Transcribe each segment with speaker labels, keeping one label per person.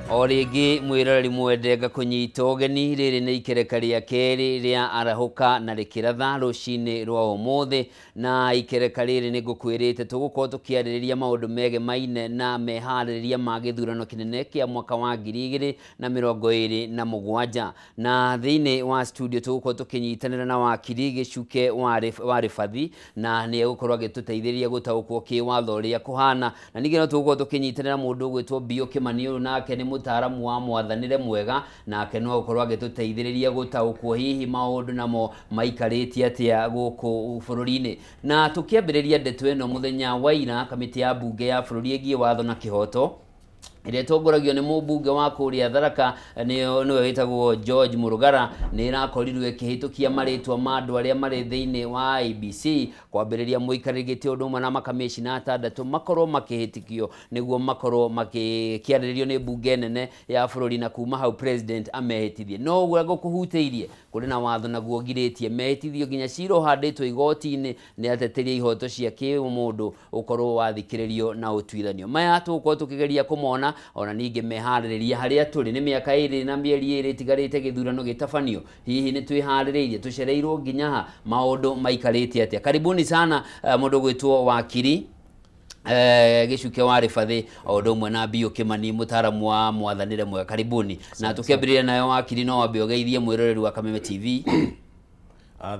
Speaker 1: O rĩngĩ mwĩroreri mwende ngakũnyita ũgeni rĩrĩ nĩ ikereka rĩa kerĩ rĩa arahũka na rĩkĩratha rũcinĩ rwa ũmũthĩ na ikereka rĩrĩ nĩ ngũkwĩrĩte tũgũkorwo tũkĩarĩrĩria maũndũ megemaine na meharĩrĩria ma gĩthurano kĩnene kĩa mwaka wa 2027 na thĩinĩ wa studio tũgũkorwo tũkĩnyitanĩra na wakiri Gĩcuke wa Rĩbathi na nĩ egũkorwo agĩtũteithĩrĩria gũtaũkwo kĩwatho ũrĩa kũhana na ningĩ no tũgũkorwo tũkĩnyitanĩra mũndũ ũgwĩtwo Bio Kĩmani ũyũ nake nĩ mũtaaramu wa mwathanĩre mwega nake no gũkorwo agĩtũteithĩrĩria gũtaũkwo hihi maũndũ namo maikarĩte atĩa gũkũ bũrũri-inĩ. Na tũkĩambĩrĩria ndeto ĩno mũthenya wa ira, kamĩtĩ ya mbunge ya bũrũri ĩgiĩ watho na kĩhoto ĩrĩa ĩtongoragio nĩ mũmbunge wa kũrĩa Tharaka nĩwe wĩtagwo George Murugara nĩ ĩrakorirwo ĩkĩhĩtũkia marĩtwa ma andũ arĩa marĩ thĩinĩ wa IEBC kwambĩrĩria mũikarĩri gĩtĩ ũndũ ũmwe na makamĩcina atandatũ makorwo makĩhĩtũkio nĩguo makorwo makĩarĩrĩrio nĩ mbunge nene ya bũrũri na kuma hau president amehĩtithie. No ũguo ngũkũhutĩirie kũrĩ na watho naguo ngirĩtie mehĩtithio nginya cira ũhandĩtwo igoti-inĩ nĩ ateteria ihoto cia kĩũmũndũ ũkorwo wathikĩrĩrio na ũtuithanio. Maya tũgũkorwo tũkĩgeria kũmona ona ningĩ meharĩrĩria harĩa tũrĩ nĩ mĩaka 2 na mĩeri 2 ĩtigarĩte gĩthurano gĩtabanio, hihi nĩ twĩharĩrĩirie tũcereirwo nginya ha, maũndũ maikarĩte atĩa? Karibuni sana mũndũ gwĩtwo wakiri Gĩcuke wa Rĩbathi o ũndũ ũmwe na Bio Kĩmani mũtaaramu wa mwathanĩre mwega, karibuni. Na tũkĩambĩrĩria nayo wakiri, no wambe ũgeithie mwĩroreri wa Kameme TV.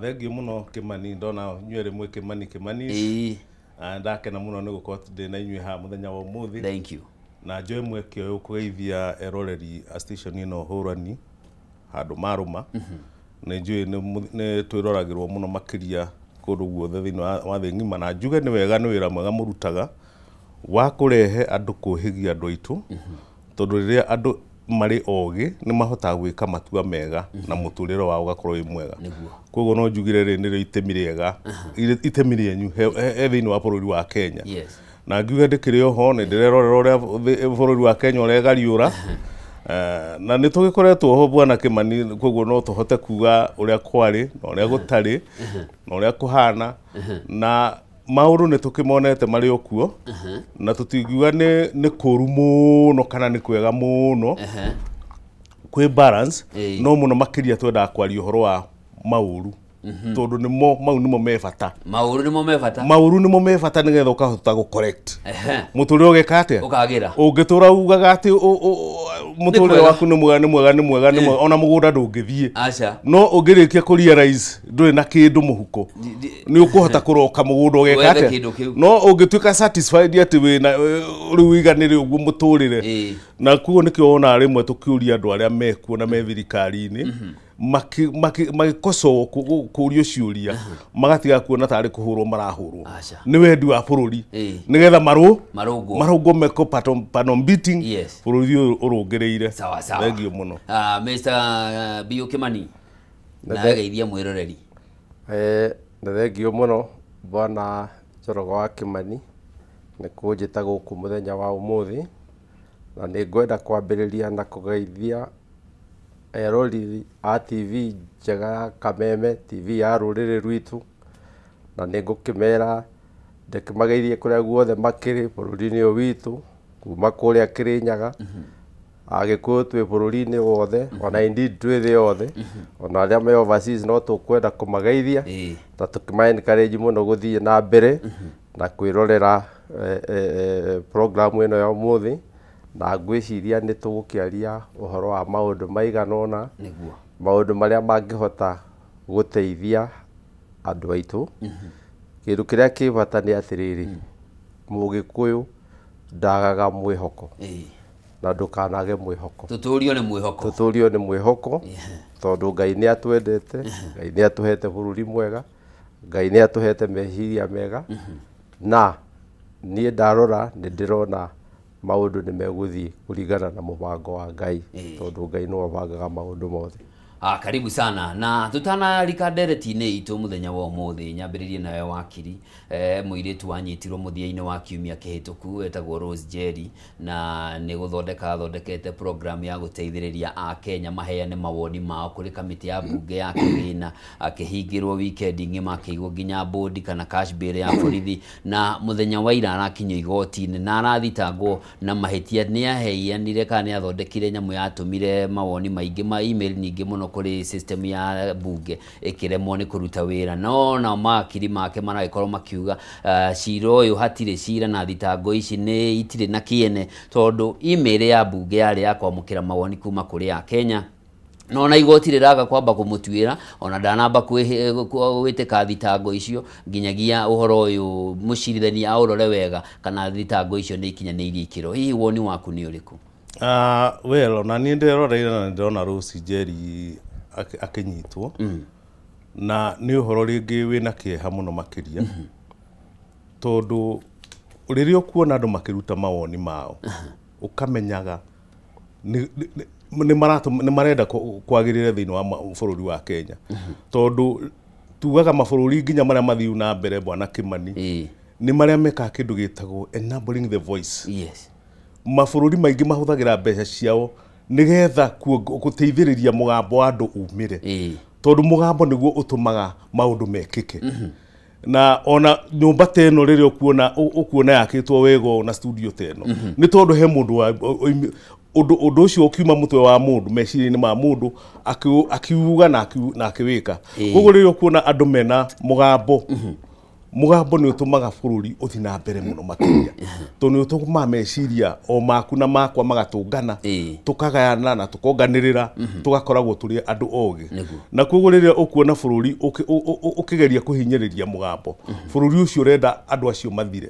Speaker 2: Thengiũ mũno Kĩmani, ndona inyuĩ rĩmwe Kĩmani Kĩmani. Ndakena mũno nĩ gũkorwo ndĩ na inyuĩ haha mũthenya wa ũmũthĩ.
Speaker 1: Thank you.
Speaker 2: Na njoe mweke ũyũ kũgeithia eroreri a station ĩno hũrani handũ marũma. Nĩ njũĩ nĩ twĩroragĩrwo mũno makĩria kũndũ guothe thĩinĩ wa thĩ ng'ima, na njuge nĩ wega, nĩ wĩra mwega mũrutaga wa kũrehe andũ kũhĩgia andũ aitũ, tondũ rĩrĩa andũ marĩ ogĩ nĩ mahotaga gwĩka matua mega na mũtũrĩre wao ũgakorwo wĩ mwega. Koguo no njugire rĩrĩ nĩrĩo itemi rĩega, itemi rĩenyu he thĩinĩ wa bũrũri wa Kenya. Na ngiuge ndĩkĩrĩ oho nĩ ndĩrerorera ũrĩa bũrũri wa Kenya ũregariũra, na nĩ tũgĩkoretwo ho bwana Kĩmani, koguo no tũhote kuga ũrĩa kwarĩ na ũrĩa gũtarĩ na ũrĩa kũhana, na maũndũ nĩ tũkĩmonete marĩ o kuo, na tũtingiuga nĩ kũru mũno kana nĩ kwega mũno, kwĩ balance, no mũno makĩria twendaga kwaria ũhoro wa maũru, tondũ nĩmo mau nĩmo me bata.
Speaker 1: Maũru nĩmo me bata.
Speaker 2: Maũru nĩmo me bata nĩgetha ũkahota gũ correct mũtũrĩre ũgeka atĩa,
Speaker 1: ũkagĩra.
Speaker 2: Ũngĩtũra ugaga atĩ mũtũrĩre waku nĩ mwega nĩ mwega nĩ mwega nĩ mwega, ona mũgũnda ndũngĩthiĩ. No ũngĩrĩkia kũ realize ndũrĩ na kĩndũ mũhuko, nĩ ũkũhota kũroka mũgũnda ũgeka atĩa. No ũngĩtuĩka satisfied atĩ wĩna rĩu ũiganĩre ũguo mũtũrĩre, na koguo nĩkĩo wonaga rĩmwe tũkĩũria andũ arĩa mekuo na me thirikari-inĩ magĩkoco kũrio ciũria, magatiga kuona tarĩ kũhũrwo marahũrwo nĩ wendi wa bũrũri, nĩgetha marũngwo meko pattern beating bũrũri ũyũ ũrũngĩrĩire. Thengiũ mũno.
Speaker 1: Mr. Bio Kĩmani, na geithia mwĩroreri.
Speaker 3: Na thengiũ mũno bwana Njoroge wa Kĩmani nĩ kũnjĩta gũkũ mũthenya wa ũmũthĩ, na nĩ ngwenda kwambĩrĩria na kũgeithia eroreri a TV njega ya Kameme, TV ya rũrĩrĩ rwitũ, na nĩ ngũkĩmera ndĩkĩmageithie kũrĩa guothe makĩrĩ bũrũri-inĩ ũyũ witũ, kuma kũrĩa Kĩrĩnyaga, Agĩkũyũ twĩ bũrũri-inĩ wothe, ona indeed twĩ thĩ yothe, ona arĩa me overseas no tũkwenda kũmageithia na tũkĩma encourage mũno gũthiĩ na mbere na kwĩrorera program ĩno ya ũmũthĩ, na ngwĩciria nĩ tũgũkĩaria ũhoro wa maũndũ maigana ũna, maũndũ marĩa mangĩhota gũteithia andũ aitũ. Kĩndũ kĩrĩa kĩ bata nĩ atĩrĩrĩ, mũgĩkũyũ ndagaga mwĩhoko, na ndũkanage mwĩhoko.
Speaker 1: Tũtũrio nĩ mwĩhoko.
Speaker 3: Tũtũrio nĩ mwĩhoko, tondũ Ngai nĩ atwendete, Ngai nĩ atũhete bũrũri mwega, Ngai nĩ atũhete meciria mega, na niĩ ndarora nĩ ndĩrona maũndũ nĩ megũthiĩ kũringana na mũbango wa Ngai, tondũ Ngai nĩwe ũbangaga maũndũ mothe.
Speaker 1: Karibu sana na tutanarika ndereti-inĩ itũ mũthenya wa ũmũthĩ, nyambĩrĩrie nawe wakiri. Mũirĩtu wanyitirwo mũthia-inĩ wa kiumia kĩhĩtũku etagwo Rose Jerry, na nĩ gũthondeka athondekete program ya gũteithĩrĩria Akenya maheane mawoni mao kũrĩ kamĩtĩ ya mbunge ya kĩgĩna. Akĩhingĩrwo weekend ng'ima, akĩigwo nginya bodi kana cash bail ya borithi, na mũthenya wa ira arakinyio igoti-inĩ na arathitangwo na mahĩtia nĩ aheanire kana nĩ athondekire nyamũ yatũmire mawoni maingĩ ma email nyingĩ mũno kũrĩ system ya bunge ĩkĩremwo nĩ kũruta wĩra. No nao mawakiri make maragĩkorwo makiuga cira ũyũ hatirĩ cira na thitango ici nĩ itirĩ na kĩene, tondũ email ya bunge yarĩ ya kwamũkĩra mawoni kuma kũrĩ Akenya, no na igoti rĩraga kwamba kũmũtuĩra ona ndanamba gwĩtĩka thitango icio nginyagia ũhoro ũyũ mũcirithania aũrore wega kana thitango icio nĩ ikinyanĩirie ikĩro. Hihi woni waku nĩ ũrĩkũ?
Speaker 2: Well, ona niĩ ndĩroreire na ndĩrona Rose Njeri akĩnyitwo, na nĩ ũhoro rĩngĩ wĩna kĩeha mũno makĩria, tondũ rĩrĩa ũkuona andũ makĩruta mawoni mao ũkamenyaga nĩ marenda kwagĩrĩra thĩinĩ wa bũrũri wa Kenya, tondũ tugaga mabũrũri nginya marĩa mathiu na mbere, bwana Kimani, nĩ marĩa mekaga kĩndũ gĩtagwo enabling the voice. Mabũrũri maingĩ mahũthagĩra mbeca ciao nĩgetha gũteithĩrĩria mũgambo wa andũ umĩre, tondũ mũgambo nĩguo ũtũmaga maũndũ mekĩke. Na ona nyũmba ta ĩno rĩrĩa ũkuona yakĩtwo wega ũũ na studio ta ĩno, nĩ tondũ he mũndũ ũndũ ũcio ũkiuma mũtwe wa mũndũ, meciria-inĩ ma mũndũ, akiuga na akĩwĩka. Koguo rĩrĩa ũkuona andũ mena mũgambo, mũgambo nĩ ũtũmaga bũrũri ũthiĩ na mbere mũno makĩria, tondũ nĩ ũtũmaga meciria o maku na makwa magatũngana, tũkagayana na tũkonganĩrĩra, tũgakoragwo tũrĩ andũ ogĩ. Na koguo rĩrĩa ũkuona bũrũri ũkĩgeria kũhinyĩrĩria mũgambo, bũrũri ũcio ũrenda andũ acio mathire,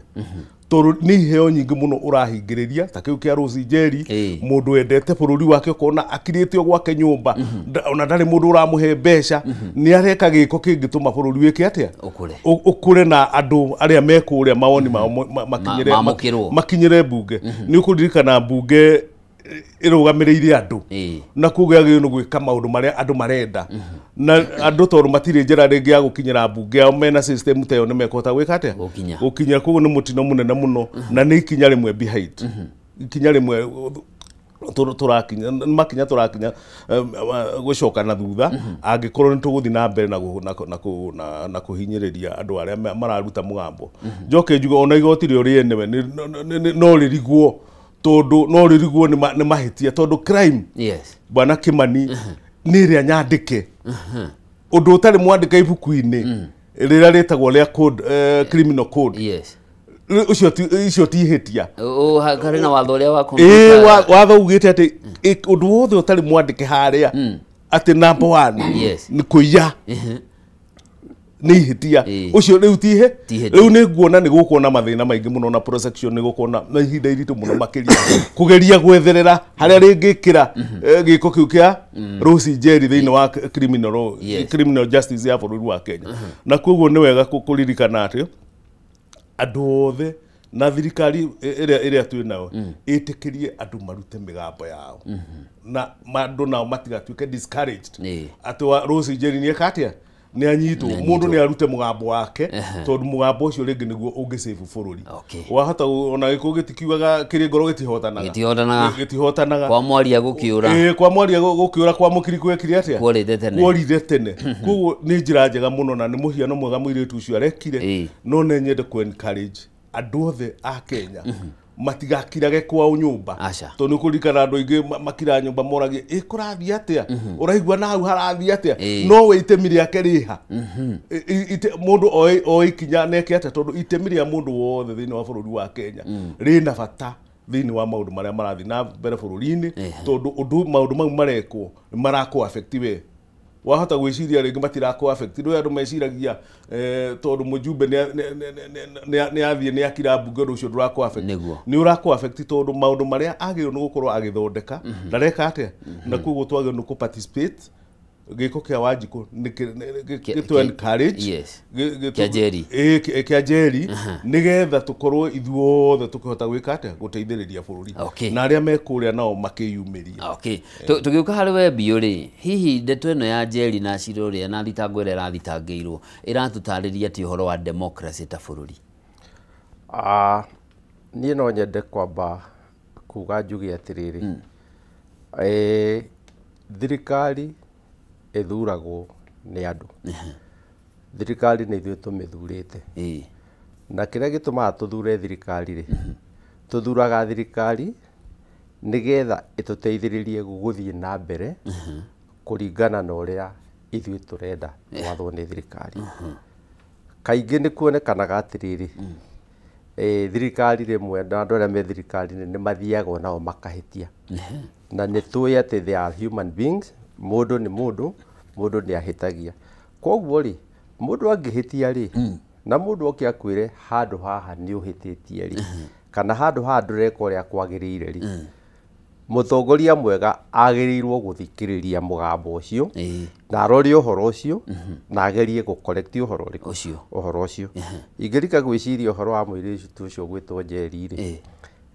Speaker 2: tondũ nĩ iheo nyingĩ mũno ũrahingĩrĩria ta kĩu kĩa Rose Njeri, mũndũ wendete bũrũri wake ũkona akirĩte o gwake nyũmba, ona ndarĩ mũndũ ũramũhe mbeca, nĩ areka gĩko kĩngĩtũma bũrũri wĩke atĩa? Ũkũre, na andũ arĩa me kũrĩa mawoni mao makinyĩre mbunge. Nĩ ũkũririkana mbunge ĩrũgamĩrĩire andũ, na koguo yagĩrĩirwo nĩ gwĩka maũndũ marĩa andũ marenda, na andũ tondũ matirĩ njĩra rĩngĩ ya gũkinyĩra mbunge yao mena system ta ĩyo, nĩ mekũhota gwĩka atĩa? Gũkinya. Koguo nĩ mũtino mũnene mũno, na nĩ ikinya rĩmwe behind, ikinya rĩmwe tũrakinya, makinya tũrakinya gũcoka na thutha, angĩkorwo nĩ tũgũthiĩ na mbere na kũhinyĩrĩria andũ arĩa mararuta mũgambo. Njoke njuge ona igoti rĩo rĩenewe no rĩrigwo, tondũ no rĩrigwo nĩ mahĩtia, tondũ crime, bwana Kimani, nĩ ĩrĩa nyandĩke, ũndũ ũtarĩ mwandĩke ibuku-inĩ rĩrĩa rĩtagwo rĩa code, criminal code. Ũcio ti ihĩtia.
Speaker 1: Harĩ na watho ũrĩa wa computer.
Speaker 2: Watho ugĩte atĩ ũndũ wothe ũtarĩ mwandĩke harĩa atĩ number 1 nĩ kũiya, nĩ ihĩtia. Ũcio rĩu ti rĩu nĩ nguona nĩ gũkorwo na mathĩna maingĩ mũno na prosecution nĩ gũkorwo na ihinda iritũ mũno makĩria kũgeria gwetherera harĩa rĩngĩkĩra gĩko kĩu kĩa Rose Njeri thĩinĩ wa criminal justice ya bũrũri wa Kenya. Na koguo nĩ wega kũririkana atĩ andũ othe na thirikari ĩrĩa twĩ nayo ĩtĩkĩrie andũ marute mĩgambo yao, na andũ nao matigatuĩke discouraged atĩ Rose Njeri nĩ eka atĩa, nĩ anyitwo. Mũndũ nĩ arute mũgambo wake, tondũ mũgambo ũcio rĩngĩ nĩguo ũngĩsave bũrũri. Wahota ona gĩkũyũ gĩtikiugaga kĩrĩ ngoro gĩtihotanaga,
Speaker 1: kwa mwaria gũkĩũra,
Speaker 2: kwa mwaria gũkĩũra, kwa mũkiri gwekire atĩa? Kuorĩte tene. Koguo nĩ njĩra njega mũno na nĩ mũhiano mwega mũirĩtu ũcio arekire. No nĩ nyende kũ encourage andũ othe a Kenya matigakirage kwao nyũmba, tondũ nĩ ũkũririkana andũ aingĩ makira nyũmba moragia ĩ kũrathiĩ atĩa, ũraigua na hau harathiĩ atĩa, no we itemi rĩake rĩha. Mũndũ oe ikinya neke atĩa, tondũ itemi rĩa mũndũ wothe thĩinĩ wa bũrũri wa Kenya rĩna bata thĩinĩ wa maũndũ marĩa marathiĩ na mbere bũrũri-inĩ, tondũ ũndũ maũndũ mau marekwo nĩ marakũ affect we. Wahota gwĩciria rĩngĩ matirakũ affect, rĩu andũ meciragia tondũ mũjumbe nĩ athiĩ nĩ akira mbunge, ũndũ ũcio ndũrakũ affect. Nĩ ũrakũ affect tondũ maũndũ marĩa agĩrĩirwo nĩ gũkorwo agĩthondeka ndareka atĩa, na koguo twagĩrĩirwo nĩ kũ participate Gĩko kĩa Wanjikũ gĩtũ encourage
Speaker 1: kĩa Njeri
Speaker 2: kĩa Njeri nĩgetha tũkorwo ithuothe tũkĩhota gwĩka atĩa gũteithĩrĩria bũrũri na arĩa me kũrĩa nao makĩyumĩria.
Speaker 1: Okay, tũgĩũka harĩ we Biũ rĩ, hihi ndeto ĩno ya Njeri na cira ũrĩa na thitango ĩrĩa ĩrathitangĩirwo ĩratũtarĩria atĩ ũhoro wa democracy ta bũrũri?
Speaker 3: Niĩ no nyende kwamba kuga njuge atĩrĩrĩ, thirikari ĩthuragwo nĩ andũ. Thirikari nĩ ithuĩ tũmĩthurĩte. Na kĩrĩa gĩtũmaga tũthure thirikari rĩ, tũthuraga thirikari nĩgetha ĩtũteithĩrĩrie gũthiĩ na mbere kũringana na ũrĩa ithuĩ tũrenda twathwo nĩ thirikari. Kaingĩ nĩ kuonekanaga atĩrĩrĩ, thirikari rĩmwe na andũ arĩa me thirikari-inĩ nĩ mathiaga nao makahĩtia. Na nĩ tũĩ atĩ they are human beings, mũndũ nĩ mũndũ, mũndũ nĩ ahĩtagia. Koguo rĩ, mũndũ angĩhĩtia rĩ, na mũndũ oke akwĩre handũ haha nĩ ũhĩtĩtie rĩ, kana handũ haha ndũreka ũrĩa kwagĩrĩire rĩ, mũtongoria mwega agĩrĩirwo gũthikĩrĩria mũgambo ũcio na arore ũhoro ũcio na agerie gũ-correct ũhoro ũrĩkũ ũhoro ũcio. Ingĩrika gwĩciria ũhoro wa mũirĩtu ũcio gwĩtwo Njeri rĩ,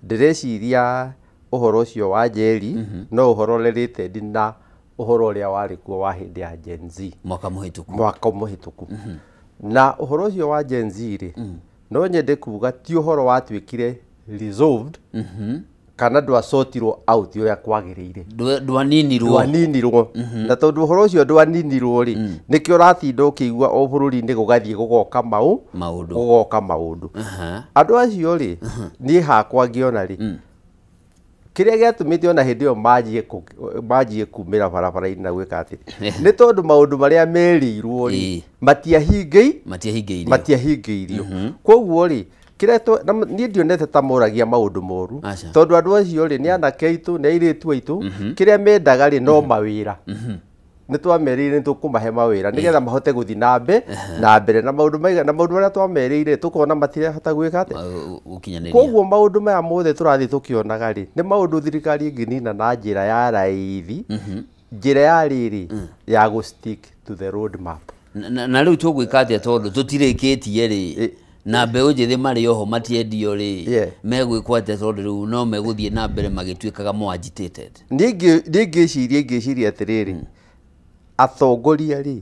Speaker 3: ndĩreciria ũhoro ũcio wa Njeri no ũhoro related na ũhoro ũrĩa warĩ kuo wa hĩndĩ ya Gen Z
Speaker 1: mwaka mũhĩtũku.
Speaker 3: Mwaka mũhĩtũku. Na ũhoro ũcio wa Gen Z rĩ, no nyende kuga ti ũhoro watuĩkire resolved kana ndwacotirwo out ũrĩa kwagĩrĩire.
Speaker 1: Ndwaninirwo.
Speaker 3: Na tondũ ũhoro ũcio ndwaninirwo rĩ, nĩkĩo ũratinda ũkĩigua o bũrũri-inĩ gũgathiĩ gũgoka
Speaker 1: maũndũ.
Speaker 3: Gũgoka maũndũ. Andũ acio rĩ, niĩ hakwa ngĩona rĩ, kĩrĩa gĩatũmĩte ona hĩndĩ ĩyo manjie kumĩra barabara-inĩ na gwĩka atĩ nĩ tondũ maũndũ marĩa merĩirwo rĩ matiahingĩirio. Koguo rĩ, kĩrĩa niĩ ndionete ta moragia maũndũ moru, tondũ andũ acio rĩ nĩ anake aitũ, nĩ airĩtu aitũ, kĩrĩa mendaga rĩ no mawĩra. Nĩ twamerĩire nĩ tũkũmahe mawĩra nĩgetha mahote gũthiĩ na mbere na maũndũ maigana, na maũndũ marĩa twamerĩire tũkona matirahota gwĩka atĩa
Speaker 1: gũkinyanĩria.
Speaker 3: Koguo maũndũ maya mothe tũrathiĩ tũkĩonaga rĩ nĩ maũndũ thirikari ĩngĩnina na njĩra ya raithi, njĩra ya rĩrĩ ya gũ stick to the road map.
Speaker 1: Na rĩu tũgwĩka atĩa tondũ tũtirĩkĩtie rĩ na mbeũ njĩthĩ marĩ oho matiendio rĩ, megwĩkwo atĩa tondũ rĩu no megũthiĩ na mbere magĩtuĩkaga more agitated?
Speaker 3: Niĩ ngĩciria atĩrĩrĩ, atongoria rĩ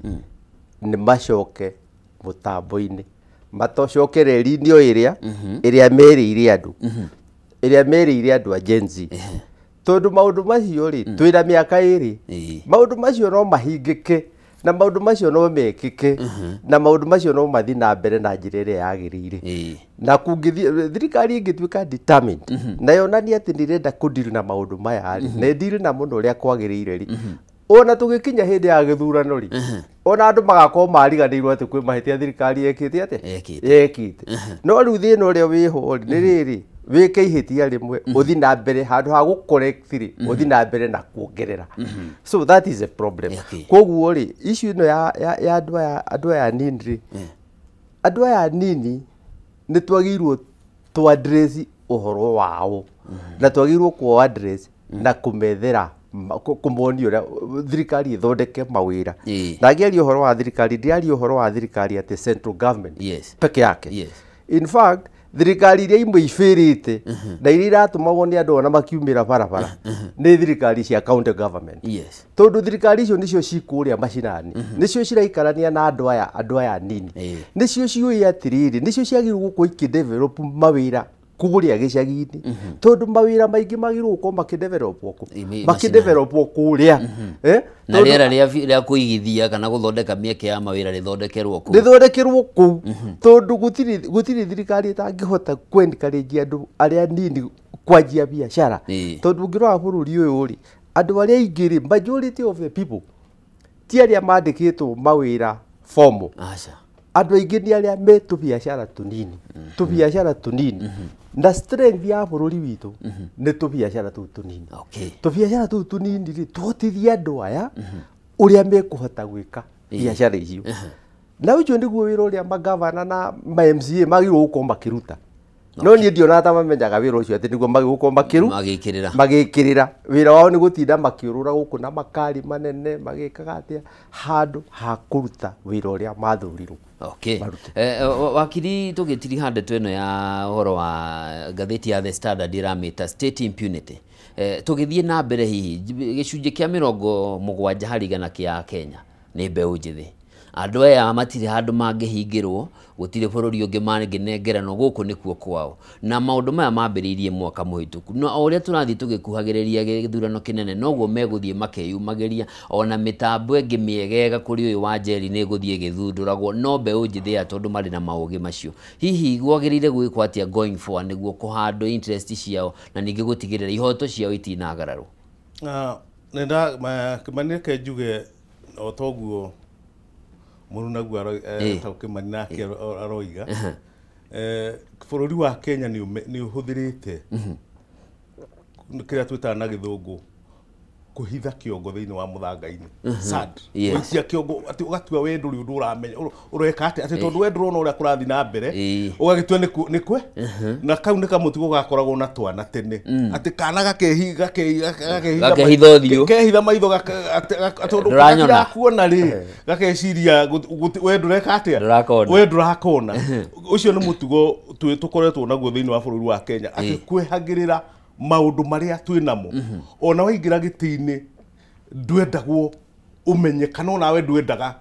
Speaker 3: nĩ macoke mũtambo-inĩ, matocoke reri-inĩ o ĩrĩa ĩrĩa merĩire andũ, ĩrĩa merĩire andũ a Gen Z. Tondũ maũndũ macio rĩ twĩna mĩaka ĩrĩ, maũndũ macio no mahingĩke na maũndũ macio no mekĩke na maũndũ macio no mathiĩ na mbere na njĩra ĩrĩa yagĩrĩire. Na kũngĩthiĩ thirikari ĩngĩtuĩka determined na yonanie atĩ nĩ ĩrenda kũdeal na maũndũ maya rĩ, na ĩdeal na mũno ũrĩa kwagĩrĩire rĩ, ona tũgĩkinya hĩndĩ ya gĩthurano rĩ, ona andũ magakorwo mariganĩirwo atĩ kwĩ mahĩtia thirikari yekĩte atĩa yekĩte. No rĩu thĩna ũrĩa wĩho rĩ nĩ rĩrĩ, wĩke ihĩtia rĩmwe ũthiĩ na mbere handũ ha gũ-correct rĩ, ũthiĩ na mbere na kuongerera. So that is a problem. Koguo rĩ, issue ĩno ya andũ aya nini rĩ, andũ aya nini nĩ twagĩrĩirwo tũ address ũhoro wao na twagĩrĩirwo kũ address na kũmethera kũmonia ũrĩa thirikari ĩthondeke mawĩra. Na ngĩaria ũhoro wa thirikari, ndĩraria ũhoro wa thirikari atĩ central government peke yake. In fact, thirikari iria imwe ibĩrĩte na iria iratũmagwo nĩ andũ ona makiumĩra barabara nĩ thirikari cia county government. Tondũ thirikari icio nĩcio cikũrĩa macinani, nĩcio ciraikarania na andũ aya nini, nĩcio ciũĩ atĩrĩrĩ, nĩcio ciagĩrĩirwo gũkorwo ikĩdevelop mawĩra kũrĩa gĩcagi-inĩ, tondũ mawĩra maingĩ magĩrĩirwo gũkorwo makĩdevelopwo kũ makĩdevelopwo kũrĩa.
Speaker 1: Na rĩera rĩa kũigithia kana gũthondeka mĩeke ya mawĩra rĩthondekerwo kũu,
Speaker 3: rĩthondekerwo kũu, tondũ gũtirĩ thirikari ĩtangĩhota kũ-encourage andũ arĩa nini kwanjia biacara. Tondũ ũngĩrora bũrũri ũyũ rĩ, andũ arĩa aingĩ rĩ, majority of the people ti arĩa mandĩkĩtwo mawĩra formal. Andũ aingĩ nĩ arĩa me tũbiacara tũnini, tũbiacara tũnini. Na strength ya bũrũri witũ nĩ tũbiacara tũu tũnini. Tũbiacara tũu tũnini rĩ, tũhotithie andũ aya ũrĩa mekũhota gwĩka biacara icio. Na ũcio nĩguo wĩra ũrĩa magavana na ma MCA magĩrĩirwo gũkorwo makĩruta. No niĩ ndionaga ta mamenyaga wĩra ũcio atĩ nĩguo magĩgũkorwo makĩru magĩkĩrĩra wĩra wao nĩ gũtinda makĩũrũra gũkũ na makari manene magĩkaga atĩa handũ ha kũruta wĩra ũrĩa mathurirwo.
Speaker 1: Okay. Wakiri tũgĩtiriha ndeto ĩno ya ũhoro wa ngathĩti ya The Standard ĩramĩta state impunity. Tũgĩthiĩ na mbere hihi gĩcunjĩ kĩa 70% kĩa Kenya nĩ mbeũ njĩthĩ. Andũ aya matirĩ handũ mangĩhingĩrwo, gũtirĩ bũrũri ũngĩ mangĩnengeranwo, gũkũ nĩkuo kwao. Na maũndũ maya mambĩrĩirie mwaka mũhĩtũku. Na o ũrĩa tũrathiĩ tũgĩkuhagĩrĩria gĩthurano kĩnene noguo megũthiĩ makeyumagĩria, ona mĩtambo ĩngĩ mĩegega kũrĩ ũyũ wa Njeri nĩ ĩgũthiĩ ĩgĩthundũragwo, no mbeũ njĩthĩ aya tondũ marĩ na maũgĩ macio. Hihi gwagĩrĩire gwĩkwo atĩa going forward nĩguo kũhandwo interest ciao na ningĩ gũtigĩrĩra ihoto ciao itinagararwo?
Speaker 2: Nenda Kĩmani reke njuge o toguo mũrunaguo Kĩmani nake aroiga bũrũri wa Kenya nĩ ũhũthĩrĩte kĩrĩa twĩtaga na gĩthũngũ kũhitha kĩongo thĩinĩ wa mũthanga-inĩ. Sad. Gũikia kĩongo atĩ ũgatua we ndũrĩ ũndũ ũramenya ũreka atĩa atĩ tondũ we ndũrona ũrĩa kũrathiĩ na mbere ũgagĩtua nĩ kwe na kau nĩ kamũtugo gakoragwo na twana tene atĩ kana gakehitha kehitha maitho tondũ gatirakuona rĩ gakeciria we ndũreka atĩa we ndũrakona. Ũcio nĩ mũtugo tũkoretwo naguo thĩinĩ wa bũrũri wa Kenya atĩ kwehagĩrĩra maũndũ marĩa twĩ namo. Ona waingĩra gĩtĩ-inĩ ndwendagwo ũmenye kana onawe ndwendaga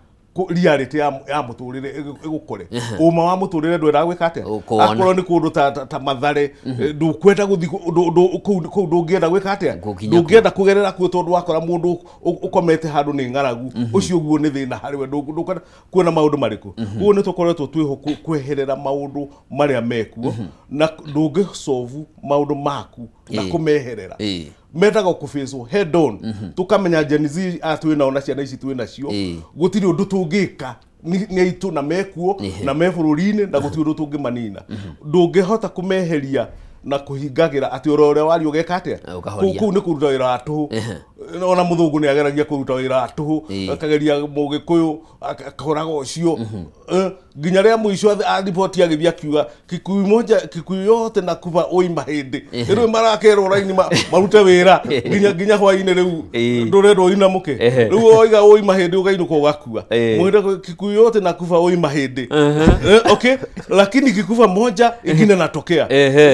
Speaker 2: reality ya mũtũrĩre ĩgũkore. Ũma wa mũtũrĩre ndwendaga gwĩka atĩa akorwo nĩ kũndũ ta Mathare ndũkwenda gũthiĩ kũu ndũngĩenda gwĩka atĩa ndũngĩenda kũgerera kuo tondũ wakora mũndũ ũkomete handũ nĩ ng'aragu ũcio ũguo nĩ thĩna harĩ we ndũkwenda kuona maũndũ marĩkũ. Ũguo nĩ tũkoretwo twĩho kweherera maũndũ marĩa mekuo na ndũngĩsolve maũndũ maku na kũmeherera. Mendaga kũbĩcwo head on tũkamenya Gen Z aya twĩ nao na ciana ici twĩ nacio gũtirĩ ũndũ tũngĩka nĩ aitũ na mekuo na me bũrũri-inĩ na gũtirĩ ũndũ tũngĩmanina. Ndũngĩhota kũmeheria na kũhingagĩra atĩ oro ũrĩa waria ũgeka atĩa kũu nĩ kũruta wĩra wa tũhũ. Ona mũthũngũ nĩ ageragia kũruta wĩra wa tũhũ akageria mũgĩkũyũ akahũraga ũcio nginya rĩa mũico ariboti agĩthiĩ akiuga Kikuyu moja Kikuyu yote na kuba oi mahĩndĩ rĩu marakerwo raini marute wĩra nginya hwainĩ rĩu ndũrendwo ũinamũke rĩu oiga oi mahĩndĩ ũgainũka ũgakua mũhĩndĩ Kikuyu yote na kuba oi mahĩndĩ. Okay, lakini kikufa moja ingine natokea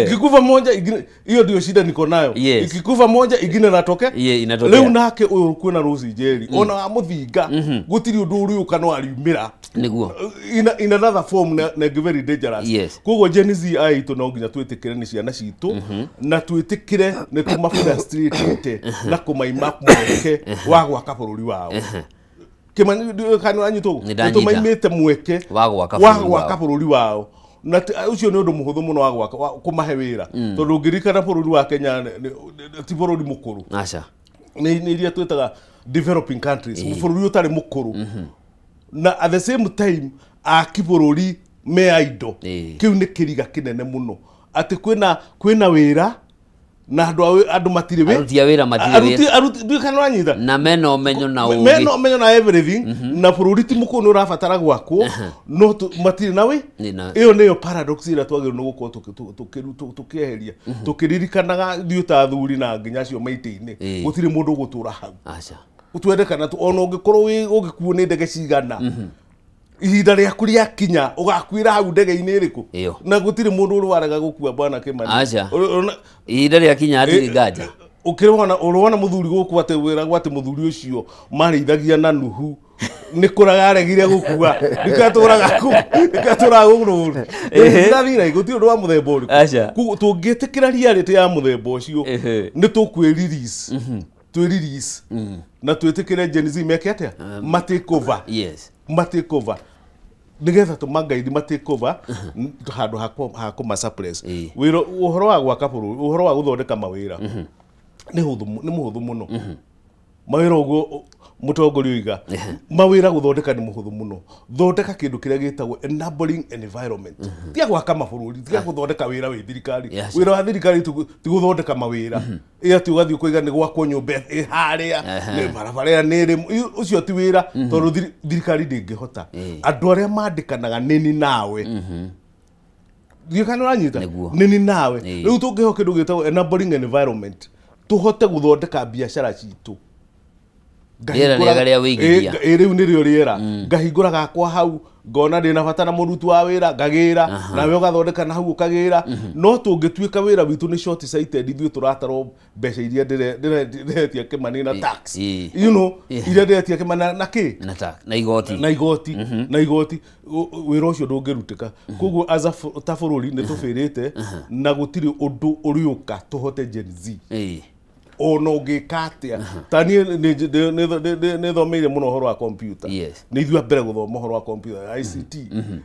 Speaker 2: kikufa moja ingine, hiyo ndio shida niko nayo. Ikikufa moja ingine natokea. Rĩu nake ũyũ kwĩna Rose Njeri ona wa mũthinga gũtirĩ ũndũ ũrĩũka no ariumĩra
Speaker 1: nĩguo
Speaker 2: in another form na very dangerous. Koguo Gen Z aitũ no nginya twĩtĩkĩre nĩ ciana citũ na twĩtĩkĩre nĩ tũmafrustrate na kũmaima mweke wa gwaka bũrũri wao. Kĩmani kana anyitwo nĩ tũmaimĩte mweke
Speaker 1: wa
Speaker 2: gwaka bũrũri wao na ũcio nĩ ũndũ mũhũthũ mũno wa gwaka kũmahe wĩra tondũ ũngĩririkana bũrũri wa Kenya ti bũrũri mũkũrũ.
Speaker 1: Aca
Speaker 2: nĩ iria twĩtaga developing countries bũrũri ũtarĩ mũkũrũ na at the same time aki bũrũri me indo kĩu nĩ kĩriga kĩnene mũno atĩ kwĩna wĩra na andũ matirĩ wĩ
Speaker 1: aruti a wĩra matirĩ wĩra
Speaker 2: aruti kana ũranyita
Speaker 1: na mena ũmenyo na ũgĩ
Speaker 2: mena ũmenyo na everything na bũrũri ti mũkũrũ nĩ ũrabatara gwakwo no matirĩ na wĩ ĩyo nĩyo paradox ĩrĩa twagĩrĩirwo nĩ gũkorwo tũkĩeheria tũkĩririkanaga ithuĩ ta athuri na nginya acio maitĩ-inĩ gũtirĩ mũndũ ũgũtũra hau twendekana ona ũngĩkorwo ũgĩkuo nĩ ndege cigana ihinda rĩaku rĩakinya ũgakuĩra hau ndege-inĩ ĩrĩkũ na gũtirĩ mũndũ ũrwaraga gũkua bwana Kĩmani.
Speaker 1: Aca ihinda rĩakinya hatirĩ nganja.
Speaker 2: Ũkĩrona ũrona mũthuri gũkũ atĩ wĩragwo atĩ mũthuri ũcio marĩithagia na Nuhu nĩ kũraga aregire gũkua nĩkatũraga gũkũ ndathira gũtirĩ ũndũ wa mũthemba ũrĩkũ. Koguo tũngĩtĩkĩra reality ya mũthemba ũcio nĩ tũkwĩrelease twĩrelease na twĩtĩkĩre Gen Z meke atĩa matake over.
Speaker 1: Yes,
Speaker 2: matake over nigetha tũmangaidi matake over handũ ha kũma suppress wĩra ũhoro wa gwaka bũrũri ũhoro wa gũthondeka mawĩra nĩ mũhũthũ mũno mawĩra ũguo mũtongoria oiga mawĩra gũthondeka nĩ mũhũthũ mũno thondeka kĩndũ kĩrĩa gĩtagwo enabling environment tiga gwaka mabũrũri tiga gũthondeka wĩra wĩ thirikari wĩra wa thirikari ti gũthondeka mawĩra ĩ atĩ ũgathiĩ ũkoiga nĩ gwakwo nyũmba ĩ harĩa nĩ barabara ĩrĩa nĩ ĩrĩ ũcio ti wĩra tondũ thirikari ndĩngĩhota andũ arĩa mandĩkanaga nĩni nawe Ndiũĩ kana nĩũranyita nĩ nawe rĩu tũngĩheo kĩndũ gĩtagwo enabling environment tũhote gũthondeka biacara citũ.
Speaker 1: Rĩera rĩega rĩa wĩigithia.
Speaker 2: Rĩu nĩrĩo rĩera ngahingũra gakwa hau ngona ndĩna bata na mũruti wa wĩra ngagĩra nawe ũgathondeka na hau ũkagĩra. No tũngĩtuĩka wĩra witũ nĩ short sighted, ithuĩ tũratarwo mbeca iria ndĩretia Kĩmani na tax, you know, iria ndĩretia Kĩmani na kĩ
Speaker 1: na tax na igoti
Speaker 2: na igoti na igoti, wĩra ũcio ndũngĩrutĩka. Koguo as a ta bũrũri nĩ tũbĩrĩte na gũtirĩ ũndũ ũrĩũka tũhote Gen Z ona ũngĩka atĩa. Ta niĩ nĩ thomeire mũno ũhoro wa computer. Nĩ ithuĩ a mbere gũthoma ũhoro wa computer ICT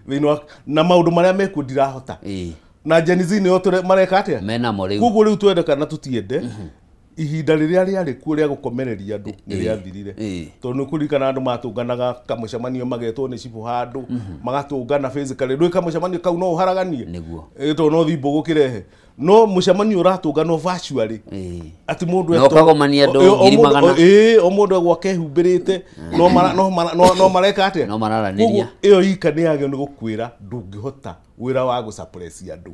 Speaker 2: thĩinĩ wa na maũndũ marĩa mekuo ndirahota. Na Gen Z nĩo mareka atĩa
Speaker 1: menamo rĩu.
Speaker 2: Koguo rĩu twende kana tũtiende, ihinda rĩrĩa rĩarĩ kuo rĩa gũkomereria andũ nĩ rĩathirire. Tondũ nĩ kũririkana andũ matũnganaga kamũcemanio magetwo nĩ cibũ handũ magatũngana physically. Ndũĩ kamũcemanio kau no ũharaganie tondũ no thimbũ gũkĩrehe. No mũcemanio ũratũnganwo virtually atĩ mũndũ
Speaker 1: no ũkagomania andũ ngiri magana.
Speaker 2: O mũndũ egwake ehumbĩrĩte no mareka atĩa,
Speaker 1: no mararanĩria.
Speaker 2: Koguo ĩyo ika nĩ yagĩrĩirwo nĩ gũkwĩra ndũngĩhota wĩra wa gũsuppress andũ.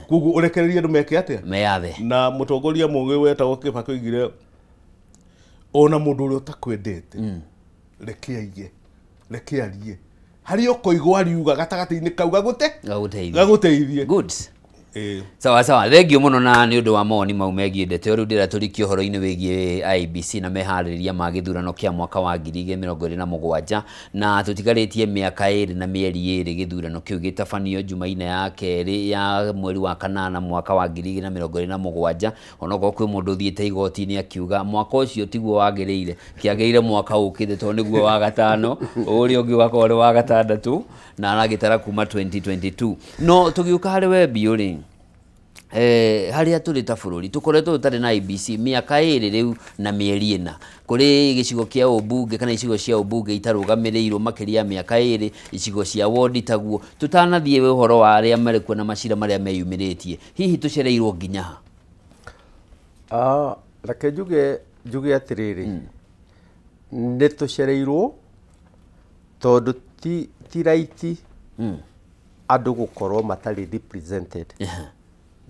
Speaker 2: Koguo ũrekererie andũ meke atĩa,
Speaker 1: meyathe.
Speaker 2: Na mũtongoria mũgĩ wetagwo Kĩbakĩ oigire ona mũndũ ũrĩa ũtakwendete reke aige, reke arie, harĩa ũkoigwo ariuga gatagatĩ-inĩ kau gagũteithie.
Speaker 1: Good. Sawa sawa, thengio muno na nĩ ũndũ wa mawoni mau megiĩ ndeto rĩu ndĩratũrikia ũhoro-inĩ wĩgiĩ IEBC na meharĩrĩria ma gĩthurano kĩa mwaka wa 2027 na tũtigarĩtie mĩaka 2 na mĩeri 2 gĩthurano kĩu gĩtabanio Jumaine ya kerĩ ya mweri wa kanana mwaka wa 2027. Onokorwo kwĩ mũndũ ũthiĩte igoti-inĩ akiuga mwaka ũcio tiguo wagĩrĩire, kĩagĩrĩire mwaka ũkĩte tondũ nĩguo wa gatano, ũrĩa ũngĩ ũgakorwo nĩ wa gatandatũ na aragĩtara kuma 2022. No tũgĩũka harĩ we Biũ rĩ, harĩa tũrĩ ta bũrũri tũkoretwo tũtarĩ na IEBC mĩaka 2 rĩu na mĩeri 4. Kũrĩ gĩcigo kĩa ũmbunge kana icigo cia ũmbunge itarũgamĩrĩirwo makĩria ya mĩaka 2, icigo cia wondi taguo. Tũtanathiĩ ũhoro wa arĩa marĩ kuo na macira marĩa meyumĩrĩtie, hihi tũcereirwo nginya
Speaker 3: ha? Reke njuge atĩrĩrĩ, nĩ tũcereirwo tondũ ti right andũ gũkorwo matarĩ represented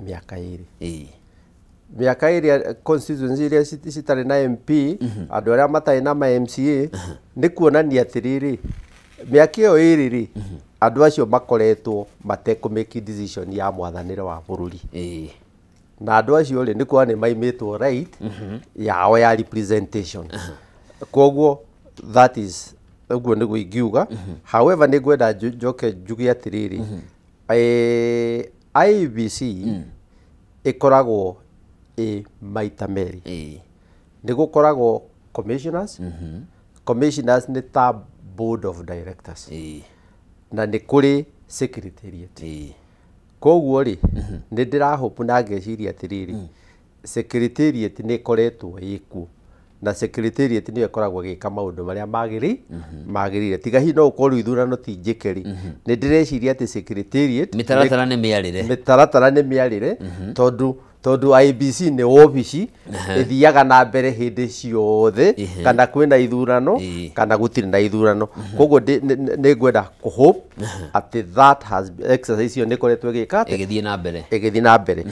Speaker 3: mĩaka 2. Mĩaka 2 constituency iria citarĩ na MP, andũ arĩa matarĩ na ma MCA, nĩ kuonania atĩrĩrĩ mĩaka ĩyo 2 rĩ, andũ acio makoretwo matekũ make decision ya mwathanĩre wa bũrũri. Na andũ acio rĩ, nĩ kuona nĩ maimĩtwo right yao ya representation. Koguo that is ũguo nĩguo ingiuga. However, nĩ ngwenda njoke njuge atĩrĩrĩ, IEBC ĩkoragwo ĩ maita merĩ. Nĩ gũkoragwo commissioners. Commissioners nĩ ta board of directors. Na nĩ kũrĩ secretariat. Koguo rĩ, nĩ ndĩrahope na ngeciria atĩrĩrĩ, secretariat nĩ ĩkoretwo ĩkuo na secretariat nĩyo ĩkoragwo ĩgĩka maũndũ marĩa magĩrĩire. Tiga hihi no ũkorwo ithurano ti njĩke rĩ, nĩ ndĩreciria atĩ secretariat
Speaker 1: mĩtaratara nĩ mĩarĩre,
Speaker 3: mĩtaratara nĩ mĩarĩre, tondũ IEBC nĩ wabici ĩthiaga na mbere hĩndĩ ciothe, kana kwĩna ithurano kana gũtirĩ na ithurano. Koguo nĩ ngwenda kũhope atĩ that has exercise ĩyo nĩ ĩkoretwo ĩgĩka atĩ
Speaker 1: ĩgĩthiĩ na mbere,
Speaker 3: ĩgĩthiĩ na mbere.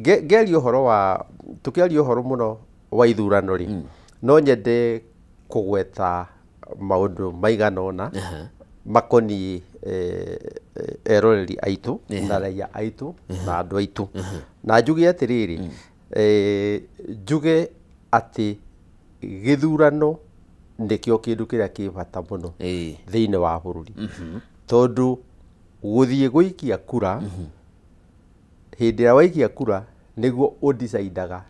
Speaker 3: Ngeria ũhoro wa tũkĩaria ũhoro mũno wa ithurano rĩ, no nyende kũgweta maũndũ maigana ũna makoniĩ eroreri aitũ na raia aitũ na andũ aitũ. Na njuge atĩrĩrĩ, njuge atĩ gĩthurano nĩkĩo kĩndũ kĩrĩa kĩ bata mũno thĩinĩ wa bũrũri. Tondũ gũthiĩ gũikia kura, hĩndĩ ĩrĩa waikia kura nĩguo ũdecidaga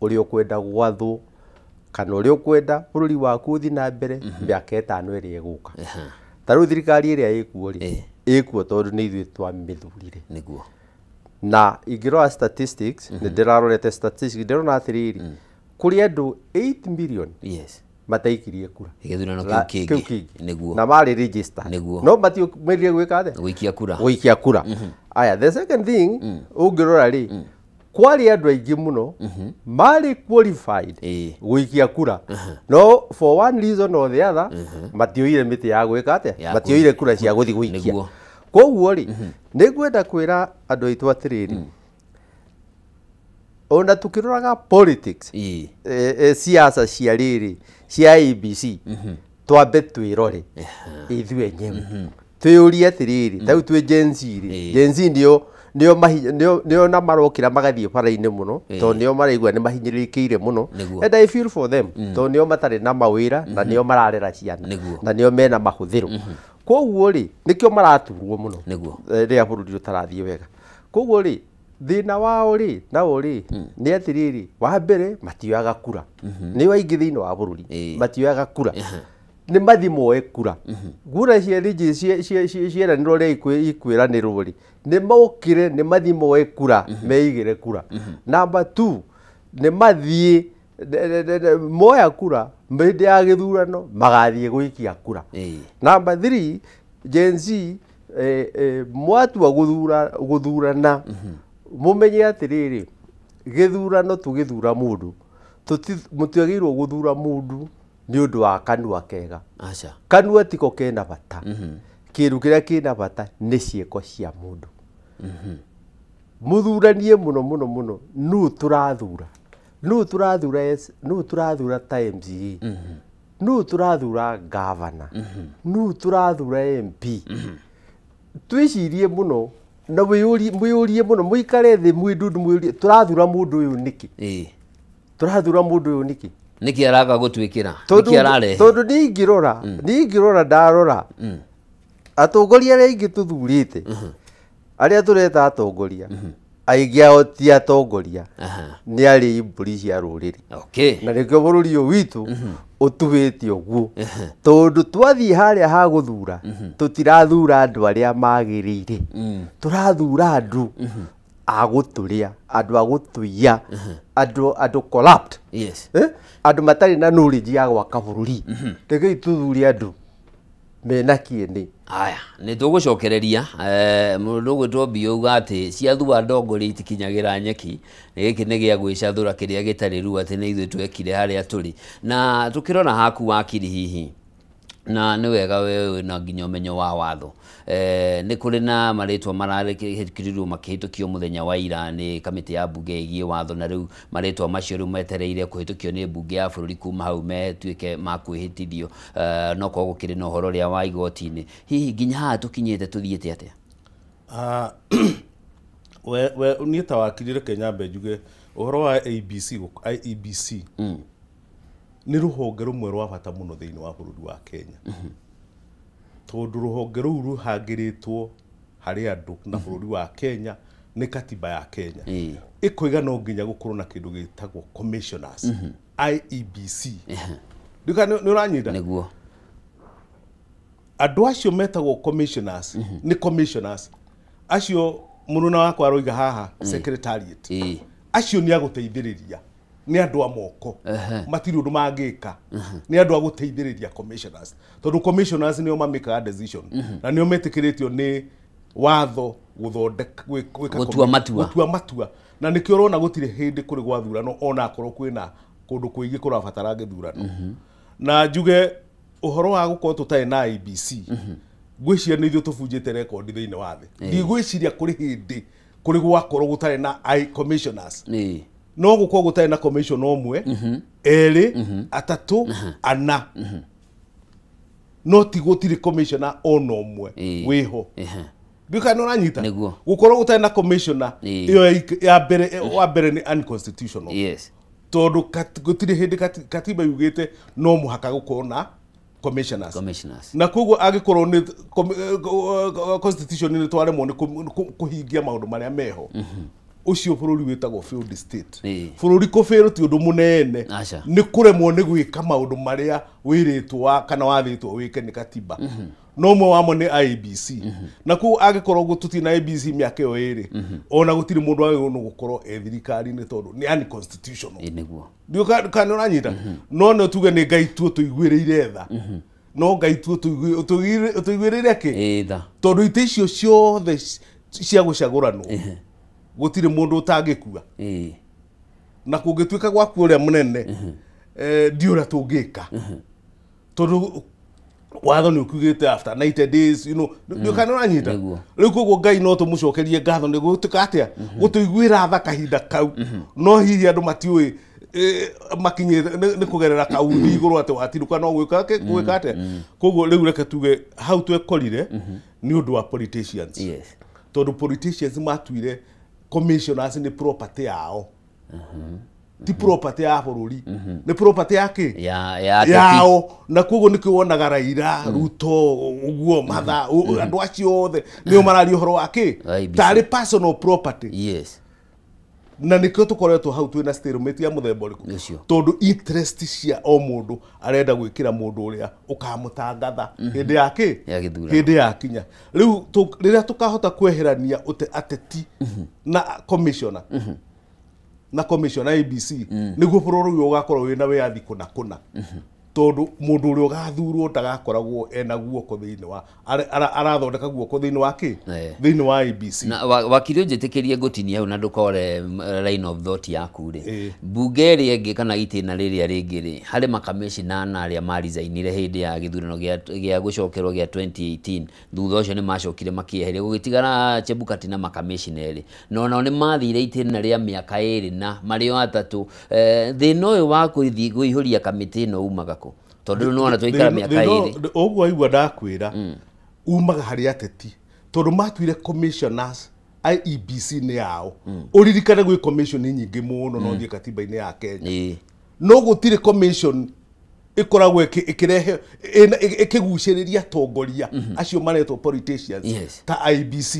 Speaker 3: ũrĩa ũkwenda gwathwo kana ũrĩa ũkwenda bũrũri waku ũthiĩ na mbere mĩaka 5 ĩrĩa ĩgũka. Ta rĩu thirikari ĩrĩa ĩkuo rĩ, ĩkuo tondũ nĩ ithuĩ twamĩthurire.
Speaker 1: Nĩguo.
Speaker 3: Na ingĩrora statistics, nĩ ndĩrarorete statistics, ndĩrona atĩrĩrĩ, kũrĩ andũ 8 million mataikirie kura
Speaker 1: gĩthurano kĩu kĩngĩ. Nĩguo.
Speaker 3: Na marĩ registered.
Speaker 1: Nĩguo.
Speaker 3: No matiumĩrire gwĩka atĩa?
Speaker 1: Gũikia kura.
Speaker 3: Gũikia kura. Aya, the second thing ũngĩrora rĩ, kwarĩ andũ aingĩ mũno marĩ qualified gũikia kura, no for one reason or the other matioire mĩtĩ ya gwĩka atĩa, matioire kura cia gũthiĩ gũikia. Koguo rĩ, nĩ ngwenda kwĩra andũ aitũ atĩrĩrĩ, ona tukĩroraga politics, siasa cia rĩrĩ cia ABC, twambe twĩrore ithuĩ enyewe, twĩyũrie atĩrĩrĩ, ta rĩu twĩ Gen Z rĩ, Gen Z nĩo nĩo na marokĩra magathiĩ bara-inĩ mũno, tondũ nĩo maraigua nĩ mahinyĩrĩrĩkĩire mũno, and I feel for them, tondũ nĩo matarĩ na mawĩra na nĩo mararera ciana na nĩo mena mahũthĩro. Koguo rĩ, nĩkĩo maraturwo mũno rĩrĩa bũrũri ũtarathiĩ wega. Koguo rĩ, thĩna wao rĩ nao rĩ nĩ atĩrĩrĩ, wa mbere matioyaga kura, nĩo aingĩ thĩinĩ wa bũrũri matioyaga kura, nĩ mathi moe kura, kura cieranĩrwo ũrĩa ikwĩranĩrwo rĩ, nĩ mokĩre nĩ mathi moe kura, meigĩre kura. Number 2, nĩ mathiĩ moya kura hĩndĩ ya gĩthurano magathiĩ gũikia kura. Number 3, Gen Z mwatua gũthurana, mumenye atĩrĩrĩ, gĩthurano tũgĩthura mũndũ, mũtiagĩrĩirwo gũthura mũndũ nĩ ũndũ wa kanua kega. Kanua tiko kena bata. Kĩndũ kĩrĩa kĩna bata nĩ ciĩko cia mũndũ. Mũthuranie mũno mũno mũno, nũ tũrathura? Nũ tũrathura nũ tũrathura ta MCA? Nũ tũrathura governor? Nũ tũrathura MP? Twĩcirie mũno na mwĩyũrie mũno, mũikare thĩ mwĩndundu mwĩyũrie, tũrathura mũndũ ũyũ nĩkĩ? Tũrathura mũndũ ũyũ nĩkĩ?
Speaker 1: Nĩkĩ araka gũtwĩkĩra? Nĩkĩ ararehe?
Speaker 3: Tondũ niĩ ingĩrora ndarora atongoria arĩa aingĩ tũthurĩte, arĩa tũreta atongoria, aingĩ ao ti atongoria, nĩ arĩi mbũri cia rũrĩrĩ. Na nĩkĩo bũrũri ũyũ witũ ũtuĩte ũguo, tondũ twathiĩ harĩa ha gũthura, tũtirathura andũ arĩa magĩrĩire, tũrathura andũ a gũtũrĩa, andũ a gũtũiya, andũ corrupt, andũ matarĩ na knowledge ya gwaka bũrũri. Rekei tũthure andũ mena kĩene.
Speaker 1: Aya, nĩ tũgũcokereria mũndũ ũgwĩtwo Mbio uga atĩ ciathua ndongoria itikinyagĩra nyeki, gĩkĩ nĩ gĩa gwĩcathũra kĩrĩa gĩtarĩ ruo atĩ nĩ ithuĩ twekire harĩa tũrĩ. Na tũkĩrora haku wakiri hihi, na nĩ wega we wĩna nginya ũmenyo wa watho, nĩ kũrĩ na marĩtwa mararĩkĩrĩirwo makĩhĩtũkio mũthenya wa ira nĩ kamĩtĩ ya mbunge ĩgiĩ watho, na rĩu marĩtwa macio rĩu metereire kũhĩtũkio nĩ mbunge ya bũrũri kuma hau metuĩke ma kwĩhĩtithio, no korwo gũkĩrĩ na ũhoro ũrĩa wa igoti-inĩ. Hihi nginya haha tũkinyĩte tũthiĩte atĩa?
Speaker 2: We niĩ ta wakiri reke nyambe njuge ũhoro wa ABC, IEBC nĩ rũhonge rũmwe rwa bata mũno thĩinĩ wa bũrũri wa Kenya, tondũ rũhonge rũu rũhangĩrĩtwo harĩ andũ na bũrũri wa Kenya nĩ katiba ya Kenya ĩkoiga no nginya gũkorwo na kĩndũ gĩtagwo commissioners, IEBC. Nĩ ũranyita?
Speaker 1: Nĩguo.
Speaker 2: Andũ acio metagwo commissioners nĩ commissioners acio mũruna wakwa aroiga haha secretariat, acio nĩ agũteithĩrĩria, nĩ andũ a moko, matirĩ ũndũ mangĩka, nĩ andũ a gũteithĩrĩria commissioners, tondũ commissioners nĩo mamĩkaga decision na nĩo metĩkĩrĩtio nĩ watho gũthondeka
Speaker 1: gũtua matua,
Speaker 2: gũtua matua. Na nĩkĩo ũrona gũtirĩ hĩndĩ kũrĩ gwathurano ona akorwo kwĩna kũndũ kũingĩ kũrabatara gĩthurano. Na njuge ũhoro wa gũkorwo tũtarĩ na IEBC, ngwĩciria nĩ ithuĩ tũbunjĩte rekondi thĩinĩ wa thĩ. Ndigwĩciria kũrĩ hĩndĩ kũrĩ gwakorwo gũtarĩ na commissioners. No gũkorwo gũtarĩ na commission ũmwe, erĩ, atatũ, ana, no ti gũtirĩ commissioner ona ũmwe wĩho. Ndiũĩ nĩ ũranyita? Gũkorwo gũtarĩ na commissioner ĩyo ya mbere, wa mbere nĩ unconstitutional. Tondũ gũtirĩ hĩndĩ katiba yugĩte no mũhaka gũkorwo na commissioners. Na koguo angĩkorwo nĩ constitution nĩ twaremwo nĩ kũhingia maũndũ marĩa meho, ũcio bũrũri wĩtagwo failed state. Bũrũri kũbĩrwo ti ũndũ mũnene, nĩ kũremwo nĩ gwĩka maũndũ marĩa wĩrĩtwo kana wathĩtwo wĩke nĩ katiba. No ũmwe wamo nĩ IEBC. Na koguo angĩkorwo tũtirĩ na IEBC mĩaka ĩyo ĩrĩ, ona gũtirĩ mũndũ wagĩrĩirwo nĩ gũkorwo e thirikari-inĩ tondũ nĩ unconstitutional. Ndiũĩ kana nĩ ũranyita? No no tuge nĩ Ngai tu ũtũiguĩrĩire tha. No Ngai tu ũtũiguĩrĩire kĩ? Tondũ itĩ icio ciothe cia gũcagũranwo gũtirĩ mũndũ ũtangĩkua. Na kũngĩtuĩka gwaku ũrĩa mũnene, ndiũ ũrĩa tũngĩka. Tondũ Watho nĩ ũkiugĩte after 90 days, you know, nĩ ũranyita. Rĩu koguo Ngai no tũmũcokerie ngatho nĩ gũtuĩka atĩa gũtũiguĩra tha kahinda kau. No hihi andũ matiũĩ makinyĩte nĩ kũgerera kauthi igũrũ atĩ watirũka no gwĩka atĩa. Koguo rĩu reke tuge hau twekorire nĩ ũndũ wa politicians. Tondũ politicians matuire commissioners nĩ property yao. Ti property ya bũrũri, nĩ property ya kĩ yao. Na koguo nĩkĩo wonaga Raila, Ruto, ũguo Martha, andũ acio othe nĩo mararia ũhoro wa kĩ tarĩ personal property. Na nĩkĩo tũkoretwo hau twĩna stalemate ya mũthemba ũrĩkũ, tondũ interest cia o mũndũ arenda gwĩkĩra mũndũ ũrĩa ũkamũtangatha hĩndĩ ya kĩ hĩndĩ ya kinya. Rĩu rĩrĩa tũkahota kweherania ateti na commissioner na commissioner ABC, nĩguo bũrũri ũyũ ũgakorwo wĩna wĩyathi kũna kũna, tondũ mũndũ ũrĩa ũgathurwo ndagakoragwo ena guoko thĩinĩ wa arathondeka guoko thĩinĩ wa kĩ thĩinĩ wa ABC.
Speaker 1: Na wakiri ũnjĩtĩkĩrie ngũtinia hau na ndũkore line of thought yaku rĩ, mbunge ĩrĩa ĩngĩ kana itĩna rĩrĩa rĩngĩ rĩ, harĩ makamĩcina ana arĩa marizainire hĩndĩ ya gĩthurano gĩa gũcokerwo gĩa 2018. Thutha ũcio nĩ macokire makĩeheria, gũgĩtigara Chebukati na makamĩcina erĩ, na onao nĩ mathire itĩna rĩa mĩaka 2 na marĩ o 3. Thĩna ũyũ wa kũihũria kamĩtĩ ĩno umaga kũ? Tondũ rĩu nĩwona twaikara mĩaka 2.
Speaker 2: Ũguo waigua ndakwĩra umaga harĩ ateti, tondũ matuire commissioners IEBC nĩ yao. Ũririkane gwĩ commission nyingĩ mũno no thiĩ katiba-inĩ ya Kenya, no gũtirĩ commission ĩkoragwo ĩkĩrehe ĩkĩgucĩrĩria atongoria acio maretwo politicians ta IEBC.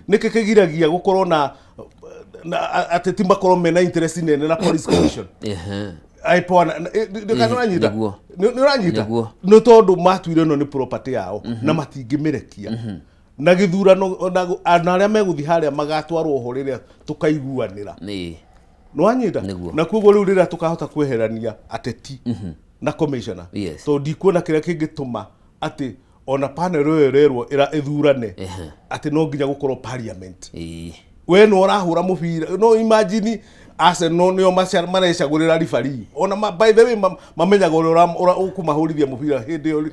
Speaker 2: Nĩkĩ kĩgiragia gũkorwo na ateti makorwo mena interest nene na police commission? Nĩũranyita nĩ tondũ matuire ĩno nĩ property yao na matingĩmĩrekia. Na gĩthurano na arĩa megũthiĩ harĩa magatwarwo ho rĩrĩa tũkaiguanĩra. Nĩwanyita? Na koguo rĩu rĩrĩa tũkahota kweherania ateti na commissioner, tondũ ndikuona kĩrĩa kĩngĩtũma atĩ ona panel ĩyo ĩrerwo ĩthurane atĩ no nginya gũkorwo parliament. We no ũrahũra mũbira, no imagine Arsenal nĩo marecagũrĩra referee. Ona by the way mamenyaga ũrĩa ũkũmahũrithia mũbira hĩndĩ ĩyo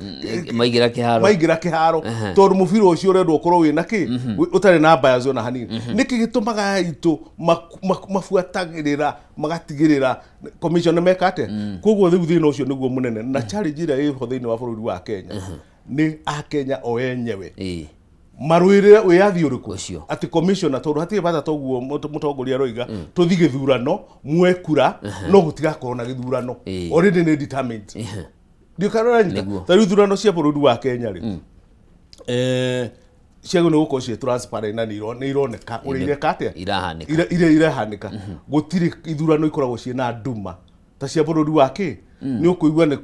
Speaker 2: maingĩra kĩharo, tondũ mũbira ũcio ũrendwo ũkorwo wĩna kĩ ũtarĩ na bias ona hanini. Nĩkĩ gĩtũmaga aitũ mabuatagĩrĩra magatigĩrĩra commission meka atĩa? Koguo rĩu thĩna ũcio nĩguo mũnene, na challenge ĩrĩa ĩho thĩinĩ wa bũrũri wa Kenya nĩ Akenya o enyewe marũĩrĩre wĩyathi ũrĩkũ atĩ commissioner, tondũ hatirĩ bata toguo mũtongoria aroiga tũthiĩ gĩthurano muoe kura no gũtigakorwo na gĩthurano already nĩ determined. Ndiũkaroranyita ta rĩu ithurano cia bũrũri wa Kenya rĩ, ciagĩrĩirwo nĩ gũkorwo ciĩ transparent na nĩ ironeka ũrĩa ireka atĩa iria irahanĩka. Gũtirĩ ithurano ikoragwo ciĩna nduma ta cia bũrũri wa kĩ. Nĩ ũkũigua nĩ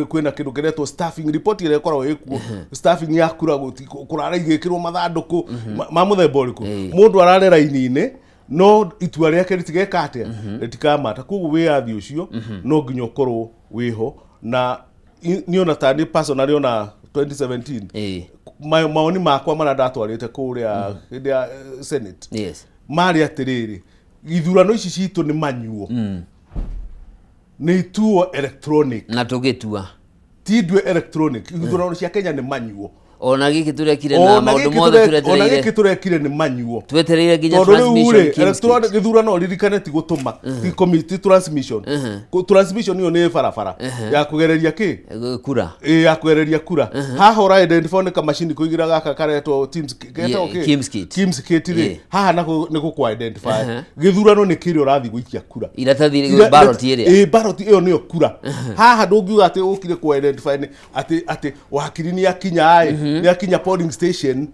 Speaker 2: kwĩna kĩndũ kĩretwo staffing report ĩrĩa ĩkoragwo ĩkuo, staffing ya kura kũrara igĩkĩrwo mathandũkũ ma mũthemba ũrĩkũ, mũndũ arare raini-inĩ no itua rĩake rĩtigeka atĩa, rĩtikamata. Koguo wĩyathi ũcio no nginya ũkorwo wĩho. Na niĩ ona ta niĩ personally ona 2017 maoni makwa marĩa ndatwarĩte kũrĩa hĩndĩ ya Senate marĩ atĩrĩrĩ, ithurano ici citũ nĩ manyuo, nĩ ituo electronic
Speaker 1: na tũgĩtua
Speaker 2: ti ndue electronic. Ithurano cia Kenya nĩ manyuo.
Speaker 1: Ona gĩkĩ tũrekire na maũndũ mothe tũretereire,
Speaker 2: ona gĩkĩ tũrekire nĩ manyuo,
Speaker 1: twetereire nginya transmission.
Speaker 2: Electronic gĩthurano ririkane ti gũtũma, ti committee transmission. Transmission ĩyo nĩ barabara ya kũgereria kĩ
Speaker 1: kura,
Speaker 2: ya kũgereria kura. Haha ũra identify nĩ kamacini kũigĩra gaka karetwo Teams getwo kĩ Kim's kit rĩ, haha nako nĩ gũkũ identify gĩthurano nĩ kĩrĩa ũrathiĩ gũikia kura,
Speaker 1: iratathi ballot ĩrĩa
Speaker 2: ballot ĩyo nĩyo kura. Haha ndũngiuga atĩ ũkire kũ identify atĩ atĩ wakiri nĩ akinya nĩ akinya polling station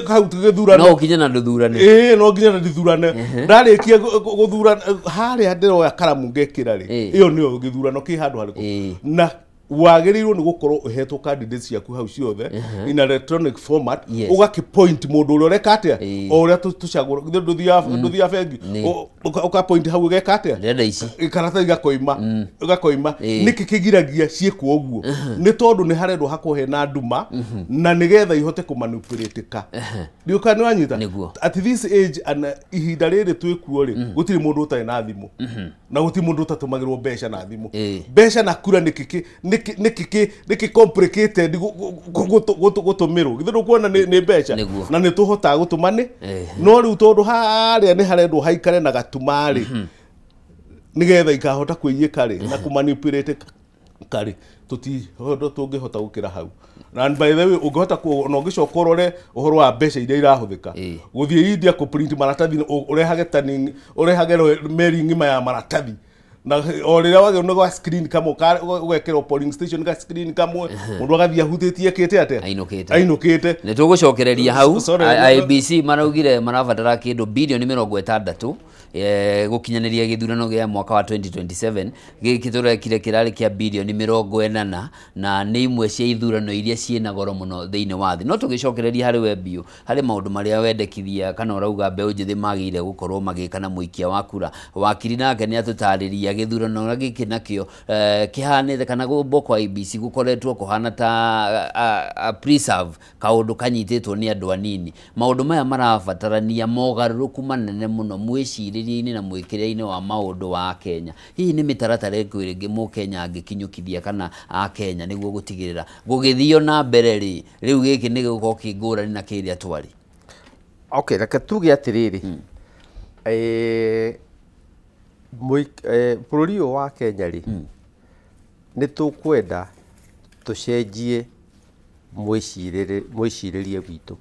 Speaker 2: hau gĩthurano
Speaker 1: no ũkinye na ndũthurane,
Speaker 2: no nginya na ndĩthurane. Ndarĩkia gũthurana harĩa ndĩroya karamu ngekĩra rĩ, ĩyo nĩyo gĩthurano kĩ handũ harĩkũ. Na wagĩrĩirwo nĩ gũkorwo ũhetwo candidates ciaku hau ciothe in electronic format, ũgakĩ point mũndũ ũrĩa ũreka atĩa, o ũrĩa tũcagũra ndũthiaga bengi ũka point hau ũgeka atĩa, karatathi gakoima gakoima. Nĩkĩ kĩgiragia ciĩkwo ũguo? Nĩ tondũ nĩ harendwo hakorwo hena nduma na nĩgetha ihote kũmanipulate-ka. Ndiũka nĩ wanyita at this age and ihinda rĩrĩ twĩkuo rĩ, gũtirĩ mũndũ ũtarĩ na thimũ. Na guti mundu utatumagirwo mbeca na thimu. Mbeca na kura niki niki niki complicated gutumirwo. Githe ndukuona ni mbeca na ni tuhotaga gutumani no riu tondu haria ni harendwo haikare na gatumari nigetha ikahota kwiyika ri na kumanipulate kari tutihondo tungihota gukira hau. Na by the way ungihota na ungicoka urore uhoro wa mbeca iria irahuthika guthie India ku print maratathi urehage tani urehage meri ng'ima ya maratathi na o riria wagĩrĩirwo nĩ gwa screen kamwe ũgekĩrwo polling station ga screen kamwe mũndũ agathiĩ ahutĩtie kĩte atĩa ainũkĩte.
Speaker 1: Nĩ tũgũcokereria hau. IEBC maraugire marabatara kĩndũ bilioni 60 gũkinyanĩria gĩthurano gĩa mwaka wa 2027 gĩkĩ tũrekire kĩrarĩ kĩa bilioni 40 na nĩ imwe cia ithurano iria ciĩna goro mũno thĩinĩ wa thĩ. No tũgĩcokereria harĩ we biũ harĩ maũndũ marĩa wendekithia kana ũrauga mbeũ njĩthĩ magĩrĩire gũkorwo magĩka na mũikia wa kura. Wakiri nake nĩ atũtarĩria gĩthurano gĩkĩ nakĩo kĩhanĩte kana gũmbwo kwa IEBC gũkoretwo kũhana ta preserve kaũndũ kanyitĩtwo nĩ andũ anini. Maũndũ maya marabatarania mogarũrũku manene mũno mwĩcirĩrie-inĩ na mwĩkĩre-inĩ wa maũndũ wa Kenya. Hihi nĩ mĩtaratara ĩrĩkũ ĩngĩ mũkenya angĩkinyũkithia kana a Kenya nĩguo gũtigĩrĩra gũgĩthio na mbere rĩ rĩu gĩkĩ nĩ gĩgũkorwo kĩ ngũrani na kĩrĩa twarĩ?
Speaker 3: Okay, reke tuge atĩrĩrĩ, bũrũri ũyũ wa Kenya rĩ nĩ tũkwenda tũcenjie mwĩcirĩrie witũ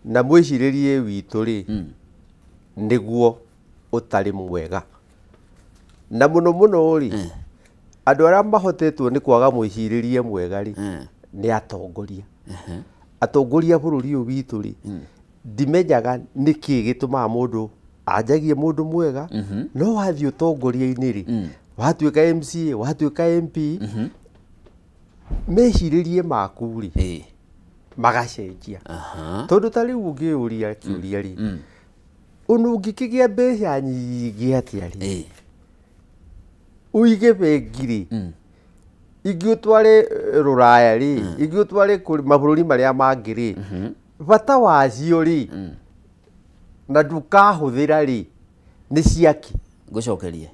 Speaker 3: na mwĩcirĩrie witũ rĩ nĩguo ũtarĩ mwega na mũno mũno rĩ andũ arĩa mahotetwo nĩ kwaga mwĩcirĩrie mwega rĩ nĩ atongoria. Atongoria bũrũri ũyũ witũ rĩ ndimenyaga nĩkĩ gĩtũmaga mũndũ anjagie mũndũ mwega no wathiĩ ũtongoria-inĩ rĩ watuĩka MCA watuĩka MP mecirĩrie maku rĩ magacenjia. Tondũ ta rĩu ũngĩũria kĩũria rĩ ũndũ ũngĩkĩgĩa mbeca nyingĩ atĩa rĩ ũige bengi rĩ ingĩ ũtware rũraya rĩ ingĩ ũtware mabũrũri marĩa mangĩ rĩ bata wacio rĩ na ndũkahũthĩra rĩ nĩ ciaki.
Speaker 1: Ngũcokerie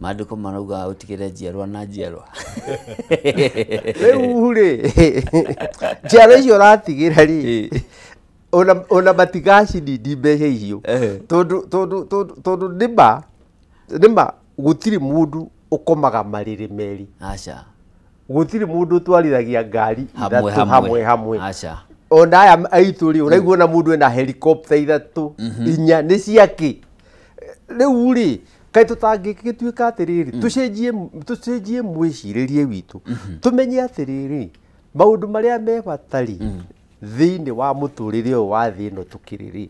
Speaker 1: maandĩko marauga ũtigĩre njiarwa na njiarwa.
Speaker 3: Rĩu rĩ njiarwa icio ũratigĩra rĩ ona matigacinindi mbeca icio tondũ nĩma gũtirĩ mũndũ ũkomaga marĩrĩ merĩ.
Speaker 1: Aca.
Speaker 3: Gũtirĩ mũndũ ũtwarithagia ngari ithatũ hamwe hamwe.
Speaker 1: Aca.
Speaker 3: Ona aya aitũ rĩ ũraigua na mũndũ ena helicopter ithatũ inya nĩ ciake. Rĩu rĩ kaĩ tũtangĩgĩtuĩka atĩrĩrĩ tũcenjie mwĩcirĩrie witũ tũmenye atĩrĩrĩ maũndũ marĩa me bata rĩ thĩinĩ wa mũtũrĩre ũyũ wa thĩ ĩno tũkĩrĩ rĩ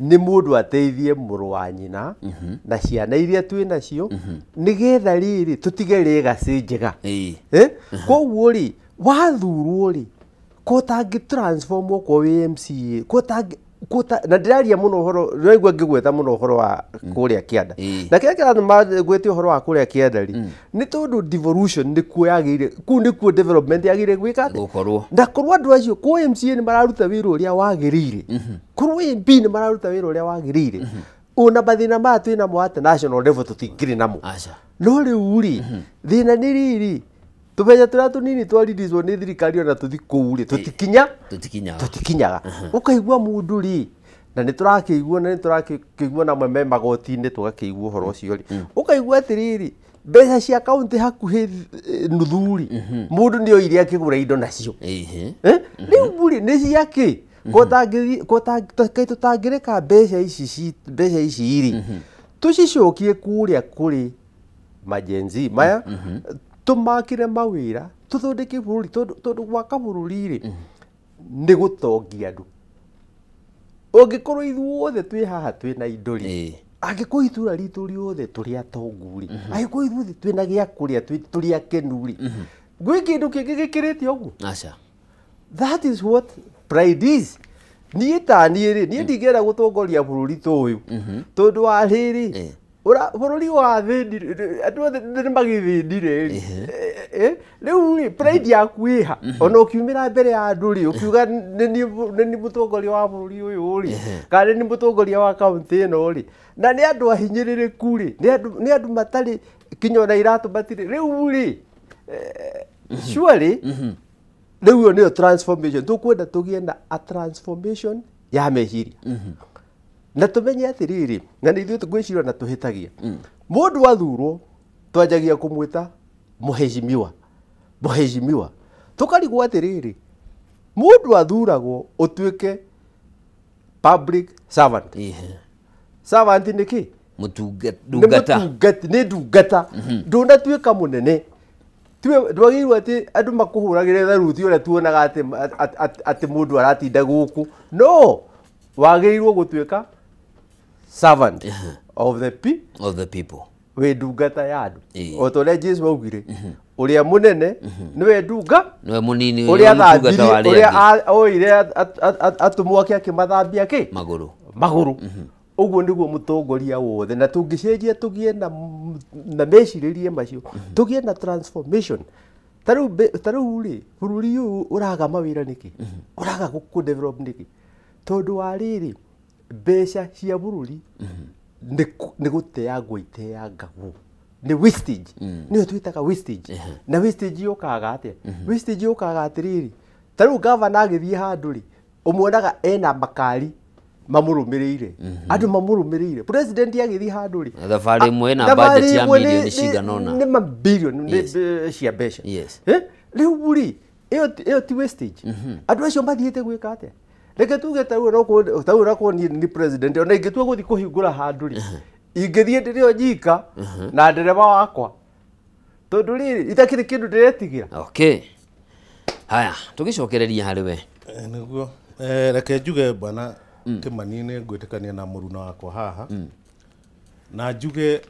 Speaker 3: nĩ mũndũ ateithie mũrũ wa nyina na ciana iria twĩ nacio nĩgetha rĩrĩ tũtige legacy njega. Koguo rĩ wathurwo rĩ ko tangĩ transform okorwo wĩ MCA ko tangĩ na ndĩraria mũno ũhoro ndĩraigua ngĩgweta mũno ũhoro wa kũrĩa kĩanda na kĩrĩa kĩratũma ngwete ũhoro wa kũrĩa kĩanda rĩ nĩ tondũ devolution nĩkuo yagĩrĩire kũu nĩkuo development yagĩrĩire gwĩka atĩa
Speaker 1: gũkorwo
Speaker 3: na korwo andũ acio kũ MCA nĩ mararuta wĩra ũrĩa wagĩrĩire korwo MP nĩ mararuta wĩra ũrĩa wagĩrĩire ona mathĩna maya twĩ namo at national level tũtingĩrĩ namo. No rĩu rĩ thĩna nĩ rĩrĩ tũbeca tũrĩa tũnini twariricwo nĩ thirikari ona tũthi kũu rĩ tũtikinyaga. Ũkaigua mũndũ rĩ na nĩ tũrakĩigua na nĩ tũrakĩigua na amwe me magoti-inĩ tũgakĩigua ũhoro ũcio rĩ ũkaigua atĩrĩrĩ mbeca cia kaũntĩ hakuhĩ nuthu rĩ mũndũ nĩ oire akĩgũra indo nacio. Rĩu rĩ nĩ ciakĩ kaĩ tũtangĩreka mbeca ici rĩ tũcicokie kũrĩa kũrĩ majenzi maya tũmakĩre mawĩra tũthondeke bũrũri tondũ gwaka bũrũri rĩ nĩ gũtongia andũ. Ũngĩkorwo ithuothe twĩ haha twĩna indo rĩ angĩkorwo itũra ritũ rĩothe tũrĩ atongu rĩ angĩkorwo ithuothe twĩna gĩa kũrĩa tũrĩ akenu rĩ gwĩ kĩndũ kĩngĩ gĩkĩrĩte ũguo?
Speaker 1: Aca.
Speaker 3: That is what pride is. Niĩ ta niĩ rĩ niĩ ndingĩenda gũtongoria bũrũri ta ũyũ tondũ wa rĩrĩ Ura bũrũri wa thĩni andũ othe nĩ magĩthĩnire rĩu rĩ pride yaku ĩha ona ũkiumĩra mbere ya andũ rĩ ũkiuga nĩ niĩ mũtongoria wa bũrũri ũyũ rĩ kana nĩ niĩ mũtongoria wa kaũntĩ ĩno rĩ na nĩ andũ ahinyĩrĩrĩku rĩ nĩ andũ matarĩ kinya ona iratũ matirĩ rĩu rĩ surely rĩu ĩyo nĩyo transformation tũkwenda tũgĩe na a transformation ya meciria na tumenye atiriri na nĩ ithuĩ ngwĩciria na tũhĩtagia mũndũ athurwo twanjagia kũmwĩta mũheshimiwa mũheshimiwa tũkarigwo atĩrĩrĩ mũndũ athuragwo ũtuĩke public servant. Servant nĩ kĩ? Ndungata. Nĩ ndungata ndũnatuĩka mũnene ndwagĩrĩirwo atĩ andũ makũhũragĩre tharuti ũrĩa tuonaga atĩ mũndũ aratinda gũkũ no wagĩrĩirwo gũtuĩka servant of the
Speaker 1: of the people
Speaker 3: wĩ ndungata ya andũ o ta ũrĩa Jesu augire ũrĩa mũnene nĩwe ndunga
Speaker 1: nĩwe mũnini
Speaker 3: ũrĩa athambirie ũrĩa oire atũmwo ake akĩmathambia kĩ magũrũ ũguo nĩguo mũtongoria wothe na tũngĩcenjia tũgĩe na mecirĩrie macio tũgĩe na transformation ta rĩu rĩ bũrũri ũyũ ũraga mawĩra nĩkĩ ũraga kũ develop nĩkĩ tondũ wa rĩrĩ mbeca cia bũrũri nĩ gũteangwo iteangagwo nĩ wastage nĩyo twĩtaga wastage na wastage yũkaga atĩa wastage yũkaga atĩrĩrĩ ta rĩu gavana agĩthiĩ handũ rĩ ũmuonaga ena makari mamũrũmĩrĩire andũ mamũrũmĩrĩire president agĩthiĩ handũ rĩ
Speaker 1: thabarĩ ĩmwe na budget ya milioni cigana ũna
Speaker 3: nĩ mabilioni cia mbeca rĩu rĩ ĩyo ti wastage andũ acio mathiĩte gwĩka atĩa reke tuge ta rĩu onakorwo niĩ nĩ president ona ingĩtua gũthiĩ kũhingũra handũ rĩ ingĩthiĩ ndĩrĩ o nyika na ndereba wakwa tondũ rĩrĩ itakĩrĩ kĩndũ ndĩretigĩra.
Speaker 1: Okay, haya tũgĩcokereria harĩ we
Speaker 2: nĩguo reke njuge bwana Kĩmani nĩ ngwĩtĩkania na mũruna wakwa haha na njuge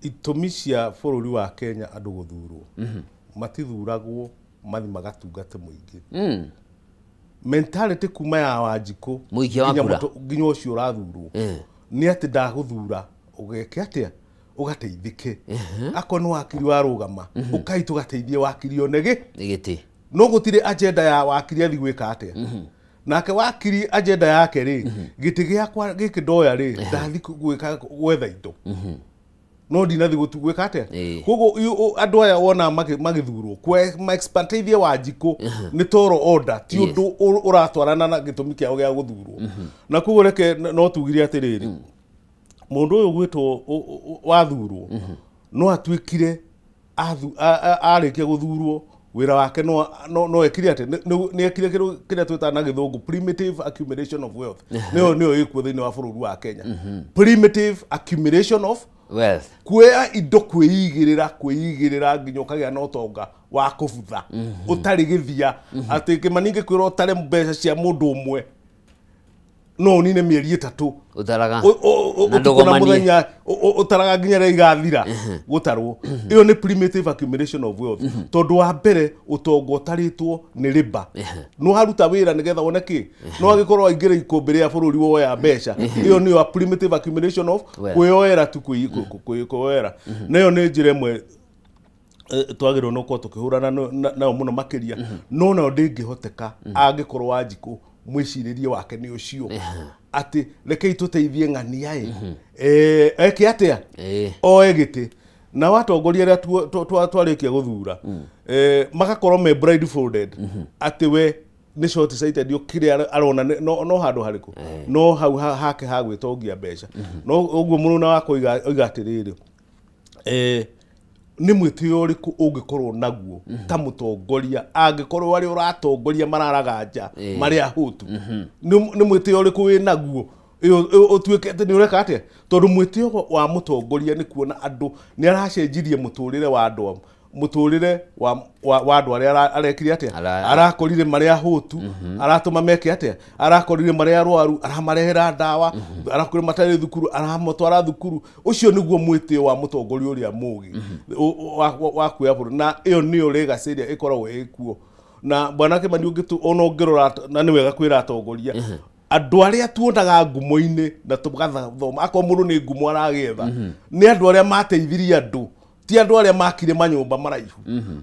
Speaker 2: itũmi cia bũrũri wa Kenya andũ gũthurwo matithuragwo mathi magatungate mũingĩ mentality kuma ya Wanjikũ nginya ũcio ũrathurwo nĩ atĩ ndagũthura ũgeke atĩa ũgateithĩke akorwo nĩ wakiri warũgama ũkai tũgateithie wakiri one gĩtĩ no gũtirĩ agenda ya wakiri athi gwĩka atĩa nake wakiri agenda yake rĩ gĩtĩ gĩakwa gĩkĩ ndoya rĩ ndathi gwĩka gwetha indo no ndinathi gwĩka atĩa koguo andũ aya wona magĩthurwo ma-expertise Wanjikũ nĩ toro order ti ũndũ ũratwarana na gĩtũmi kĩao gĩa gũthurwo na koguo reke no tugire atĩrĩrĩ mũndũ ũyũ gwĩtwo wathurwo no atuĩkire arĩkia gũthurwo wĩra wake no ekire atĩ nĩ ekire kĩrĩa twĩtaga na gĩthũngũ primitive accumulation of wealth nĩyo ĩkuo thĩinĩ wa bũrũri wa Kenya primitive accumulation of
Speaker 1: wealth
Speaker 2: kuoya indo kwĩigĩrĩra nginya ũkagĩa na ũtonga wa kũbutha ũtarĩ gĩthia atĩ Kĩmani ngĩkwĩra ũtare mbeca cia mũndũ ũmwe no ũnine mĩeri ĩtatũ
Speaker 1: ũtaraga
Speaker 2: ũtukũ na mũthenya ũtaraga nginya rĩrĩa igathira gũtarwo ĩyo nĩ primitive accumulation of wealth tondũ wa mbere ũtonga ũtarĩtwo nĩ rĩba no haruta wĩra nĩgetha wone kĩ no angĩkorwo waingĩra ikũmbĩ rĩa bũrũri woya mbeca ĩyo nĩyo primitive accumulation of kwĩyoera tu kwĩyoera na ĩyo nĩ njĩra ĩmwe twagĩrĩirwo nĩ gũkorwo tũkĩhũrana nayo mũno makĩria no nayo ndĩngĩhoteka angĩkorwo Wanjikũ mwĩcirĩrie wake nĩ ũcio atĩ rekei tũteithie ng'ania ĩ eke atĩa oe gĩtĩ na watongoria arĩa twarĩkia gũthura magakorwo me blindfolded atĩ we nĩ short sighted kĩrĩa arona no handũ harĩkũ no hau hake ha gwĩtongia mbeca no ũguo mũruna wakwa oiga atĩrĩrĩ nĩ mwĩtĩo ũrĩkũ ũngĩkorwo naguo ta mũtongoria angĩkorwo arĩa ũratongoria mararaga nja marĩ ahũtu nĩ mwĩtĩo ũrĩkũ wĩ naguo ũtuĩke atĩ nĩ ũreka atĩa tondũ mwĩtĩo wa mũtongoria nĩ kuona andũ nĩ aracenjirie mũtũrĩre wa andũ mũtũrĩre wa andũ arĩa arekire atĩa arakorire marĩ ahũtu aratũma meke atĩa arakorire marĩ arwaru aramarehera ndawa arakorire matarĩ thukuru aramatwara thukuru ũcio nĩguo mwĩtĩo wa mũtongoria ũrĩa mũgĩ wa kuoya bũrũri na ĩyo nĩyo legacy ĩrĩa ĩkoragwo ĩkuo na bwana Kĩmani ũngĩrora na nĩ wega kwĩra atongoria Andũ arĩa tuonaga ngumo-inĩ na tũgathoma akorwo mũndũ nĩ ngumo aragĩetha nĩ andũ arĩa mateithirie andũ, ti andũ arĩa makire manyũmba maraihu.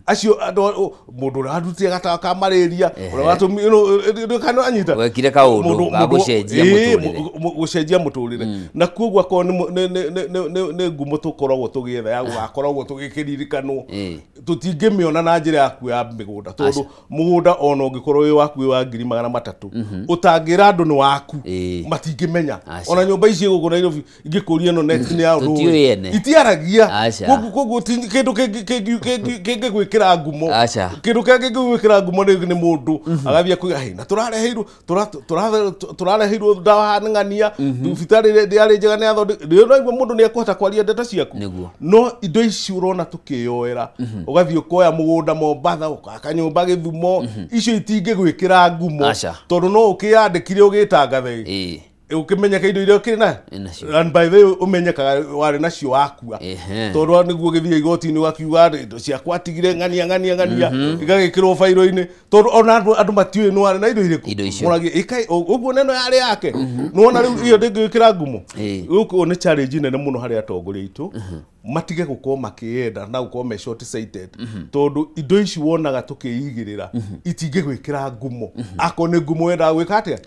Speaker 2: Acio andũ, mũndũ ũrĩa warutire gatawa ka malaria, ũrĩa watũmire kana anyita
Speaker 1: wekire kaũndũ ga gũcenjia mũtũrĩre.
Speaker 2: Gũcenjia mũtũrĩre. Na koguo akorwo nĩ ngumo tũkoragwo tũgĩetha ya gũgakoragwo tũgĩkĩririkanwo, tũtingĩmĩona na njĩra yaku ya mĩgũnda, tondũ mũgũnda ona ũngĩkorwo wĩ waku wĩ wa 300,000 ũtangĩra andũ nĩ waku matingĩmenya. Ona nyũmba ici gũkũ Nairobi ingĩkũria ĩno next nĩ ya ũndũ itiaragia. Koguo kĩndũ kĩngĩgwĩkĩra ngumo, kĩndũ kĩngĩgwĩkĩra ngumo nĩ mũndũ agathiĩ kuiga na tũrareheirwo ndawa ng'ania, thibitarĩ ndĩarĩ njega, nĩ yathondekirwo. Mũndũ nĩ ekũhota kwaria ndeto ciaku. No indo ici ũrona tũkĩyoera, ũgathiĩ ũkoya mũgũnda Mombatha, ũgaka nyũmba Gĩthumo, icio itingĩgwĩkĩra ngumo, tondũ no ũkĩyandĩkire ũgĩtangathe ũkĩmenyeka indo iria ũkĩrĩ na, and by the way ũmenyekaga warĩ nacio wakua, tondũ nĩguo ũgĩthiĩ igoti-inĩ ũgakiuga indo ciakwa atigire ng'ania ng'ania ng'ania, igagĩkĩrwo bairo-inĩ, tondũ ona andũ matiũĩ nĩ warĩ na indo irĩkũ. Moragia ĩkai ũguo neno yarĩ yake. Nĩwona rĩu iyo ndĩngĩgwĩkĩra ngumo. Gũkũ nĩ challenge nene mũno harĩ atongoria aitũ, matige gũkorwo makĩyenda na gũkorwo me short sighted, tondũ indo ici wonaga tũkĩigĩrĩra itingĩgwĩkĩra ngumo. Akorwo nĩ ngumo wendaga gwĩka atĩa,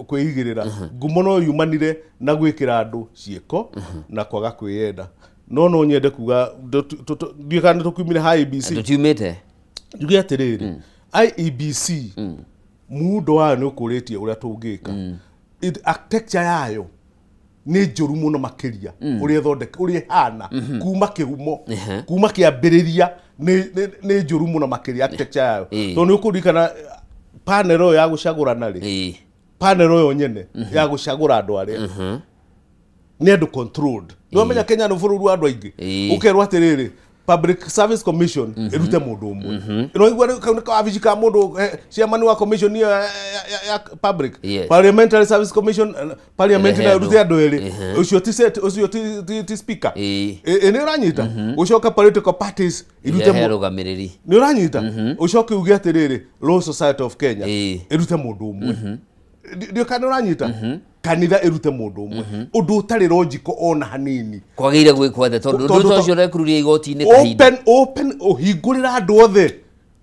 Speaker 2: kwĩigĩrĩra ngumo no yumanire na gwĩkĩra andũ ciĩko na kwaga kwĩyenda. No nyende kuga ndiũĩ kana nĩtũkiumire ha IEBC.
Speaker 1: Tũtiumĩte.
Speaker 2: Njuge atĩrĩrĩ, IEBC muundo wayo nĩ ũkũrĩtie ũrĩa tũngĩka. Architecture yayo nĩ njũru mũno makĩria ũrĩa ĩthondeka, ũrĩa ĩhana kuma kĩhumo, kuma kĩambĩrĩria nĩ njũru mũno makĩria architecture yayo. Tondũ nĩ ũkũririkana panel ĩyo ya gũcagũrana rĩ, panel ĩyo nyene ya gũcagũra andũ arĩa nĩ andũ controlled. Nĩwamenya Kenya nĩ bũrũri wa andũ aingĩ. Ũkerwo atĩrĩrĩ, Public Service Commission ĩrute mũndũ ũmwe. Ĩno kau nĩ kawabici ka mũndũ chairman wa commission ya public. Parliamentary Service Commission, parliament nayo ĩrute andũ erĩ. Ũcio ti set, ũcio ti speaker. Nĩ ũranyita? Ũcoke political parties irute
Speaker 1: mũrũgamĩrĩri.
Speaker 2: Nĩ ũranyita? Ũcoke uge atĩrĩrĩ, Law Society of Kenya ĩrute mũndũ ũmwe. Ndio kana ũranyita? Kanitha ĩrute mũndũ ũmwe. Ũndũ ũtarĩ logical ona hanini.
Speaker 1: Kwagĩrĩire gwĩkwo atĩa tondũ ũndũ ũcio ũrekururia igoti-inĩ kahinda.
Speaker 2: Open open ũhingũrĩra andũ othe.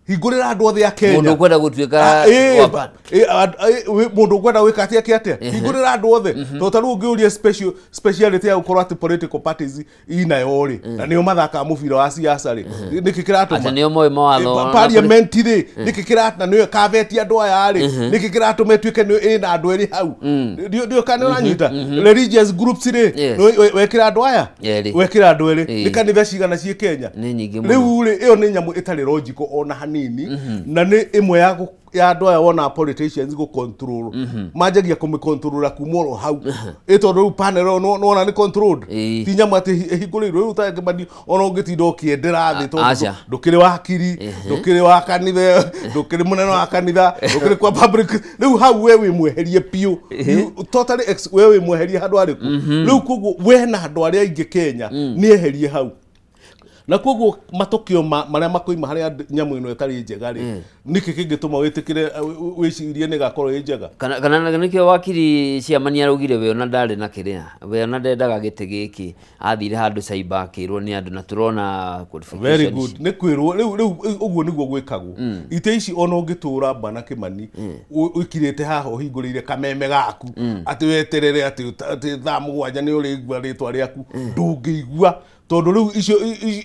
Speaker 2: Hingũrĩra andũ othe a Kenya.
Speaker 1: Mũndũ ũkwenda gũtuĩka
Speaker 2: mũndũ ũkwenda gwĩka atĩa atĩa. Hingũrĩra andũ othe. Tondũ ta rĩu ũngĩũria speciality ya gũkorwo atĩ political parties inayo rĩ, na nĩo mathakaga mũbira wa siasa rĩ, nĩkĩ kĩratũma?
Speaker 1: Atĩ nĩo moĩ mawatho.
Speaker 2: Parliament rĩ, nĩkĩ kĩratũma nĩyo ĩkabetia andũ aya rĩ, nĩkĩ kĩratũma ĩtuĩke nĩyo ĩna andũ erĩ hau? Ndio kana ũranyita? Religious groups rĩ, wekĩra andũ aya? Wekĩra andũ erĩ. Nĩ kanitha cigana ciĩ Kenya? Rĩu rĩ, ĩyo nĩ nyamũ ĩtarĩ logical ona hanini, na nĩ ĩmwe ya andũ aya wona politicians go control, manjagia kũmĩcontrol kuma oro hau. Ĩ tondũ rĩu panel ĩyo nĩwona nĩ controlled, ti nyamũ atĩ ĩhingũrĩirwo. Rĩu ta Kĩmani ona ũngĩtinda ũkĩendera thĩ, tondũ ndũkĩrĩ wakiri, ndũkĩrĩ wa kanitha, ndũkĩrĩ mũnene wa kanitha, ndũkĩrĩ kwa public. Rĩu hau we wĩ mweherie biũ, totally we wĩ mweherie handũ harĩkũ. Rĩu koguo we na andũ arĩa aingĩ Kenya nĩ eherie hau. Na koguo matokeo marĩa makoima harĩa nyamũ ĩno ĩtarĩ njega rĩ, nĩkĩ kĩngĩtũma wĩtĩkĩre wĩcirie nĩ ĩgakorwo ĩ njega?
Speaker 1: Kana nĩkĩo wakiri Ciamani araugire we ona ndarĩ na kĩrĩa, we ona ndendaga gĩtĩ gĩkĩ, athire handũ cyber akĩrwo nĩ andũ na tũrona qualifications.
Speaker 2: Very good. Nĩ kwĩrwo rĩu ũguo nĩguo gwĩkagwo. Itĩ ici ona ũngĩtũra Bwana Kĩmani ũikirĩte haha ũhingũrĩire kameme gaku atĩ weterere atĩ thaa 7 nĩ ũrĩigua rĩtwa rĩaku, ndũngĩigua. Tondũ rĩu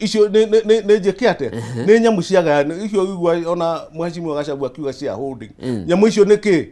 Speaker 2: icio nĩ njĩke atĩa? Nĩ nyamũ ciagayana icio ũigua ona mheshimiwa Gachagua akiuga cia holding. Nyamũ icio nĩ kĩ?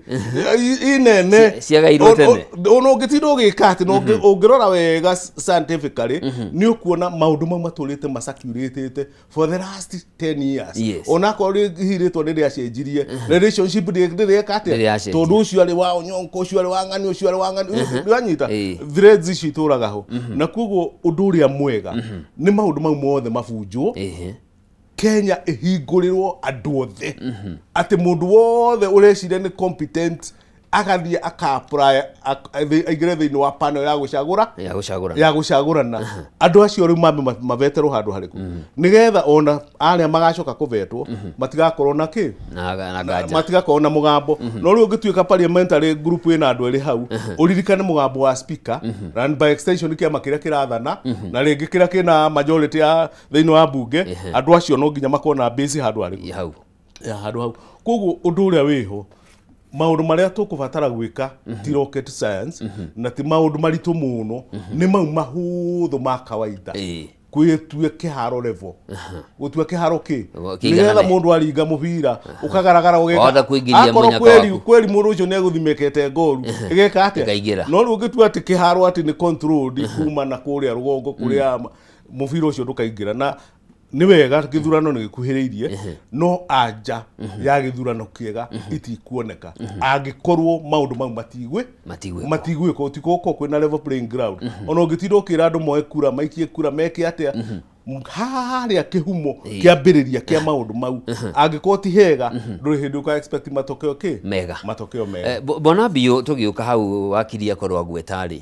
Speaker 2: Inene.
Speaker 1: Ciagairwo tene.
Speaker 2: Ona ũngĩtinda ũgĩka atĩ, ũngĩrora wega scientifically, nĩ ũkuona maũndũ mau matũrĩte macirculatĩte for the last 10 years. Ona akorwo hihi rĩtwa nĩ rĩacenjirie, relationship ndĩreka atĩa? Tondũ ũcio arĩ wa Onyonko, ũcio arĩ wa ng'ani, ũcio arĩ wa ng'ani, nĩwanyita? Threads icio itũraga ho. Na koguo ũndũ ũrĩa mwega nĩ maũndũ mau mothe mabunjwo, Kenya ĩhingũrĩrwo andũ othe, atĩ mũndũ wothe ũreciria nĩ competent Agathiĩ aka-apply aingĩre thĩinĩ wa panel ya gũcagũra
Speaker 1: ya
Speaker 2: gũcagũrana. Andũ acio rĩu mambe maveterwo handũ harĩkũ, nĩgetha ona arĩa magacoka kũvetwo matigakorwo na kĩ, matigakorwo na mũgambo. No rĩu ũngĩtuĩka parliamentary group ĩna andũ erĩ hau, ũririkane mũgambo wa speaker and by extension kĩama kĩrĩa kĩrathana na rĩngĩ kĩrĩa kĩna majority ya thĩinĩ wa bunge, andũ acio no nginya makorwo na base handũ harĩkũ,
Speaker 1: hau
Speaker 2: ya handũ hau. Koguo ũndũ ũrĩa wĩho, maũndũ marĩa tũkũbatara gwĩka ti rocket science na ti maũndũ maritũ mũno, nĩ mau mahũthũ ma kawaida. Kwĩtue kĩharo level, gũtua kĩharo kĩ, nĩgetha mũndũ aringa mũbira ũkagaragara ũgeka, akorwo kweri mũndũ ũcio nĩegũthimĩkĩte ngoru ĩgeka atĩa. No rĩu ũngĩtua atĩ kĩharo atĩ nĩ controlled kuma na kũrĩa rũgongo kũrĩa mũbira ũcio ndũkaingĩra. Na nĩ wega gĩthurano nĩ gĩkuhĩrĩirie, no anja ya gĩthurano kĩega itikuoneka angĩkorwo maũndũ mau matigwĩkwo. Tigũkorwo kwĩna level playing ground. Ona ũngĩtinda ũkĩra andũ moe kura, maikie kura, meke atĩa, harĩa kĩhumo kĩambĩrĩria kĩa maũndũ mau angĩkorwo ti hega, ndũrĩ hĩndĩ ũka expect matokeo kĩ
Speaker 1: mega,
Speaker 2: matokeo mega.
Speaker 1: Bona biũ tũgĩũka hau wakiri akorwo agweta rĩ,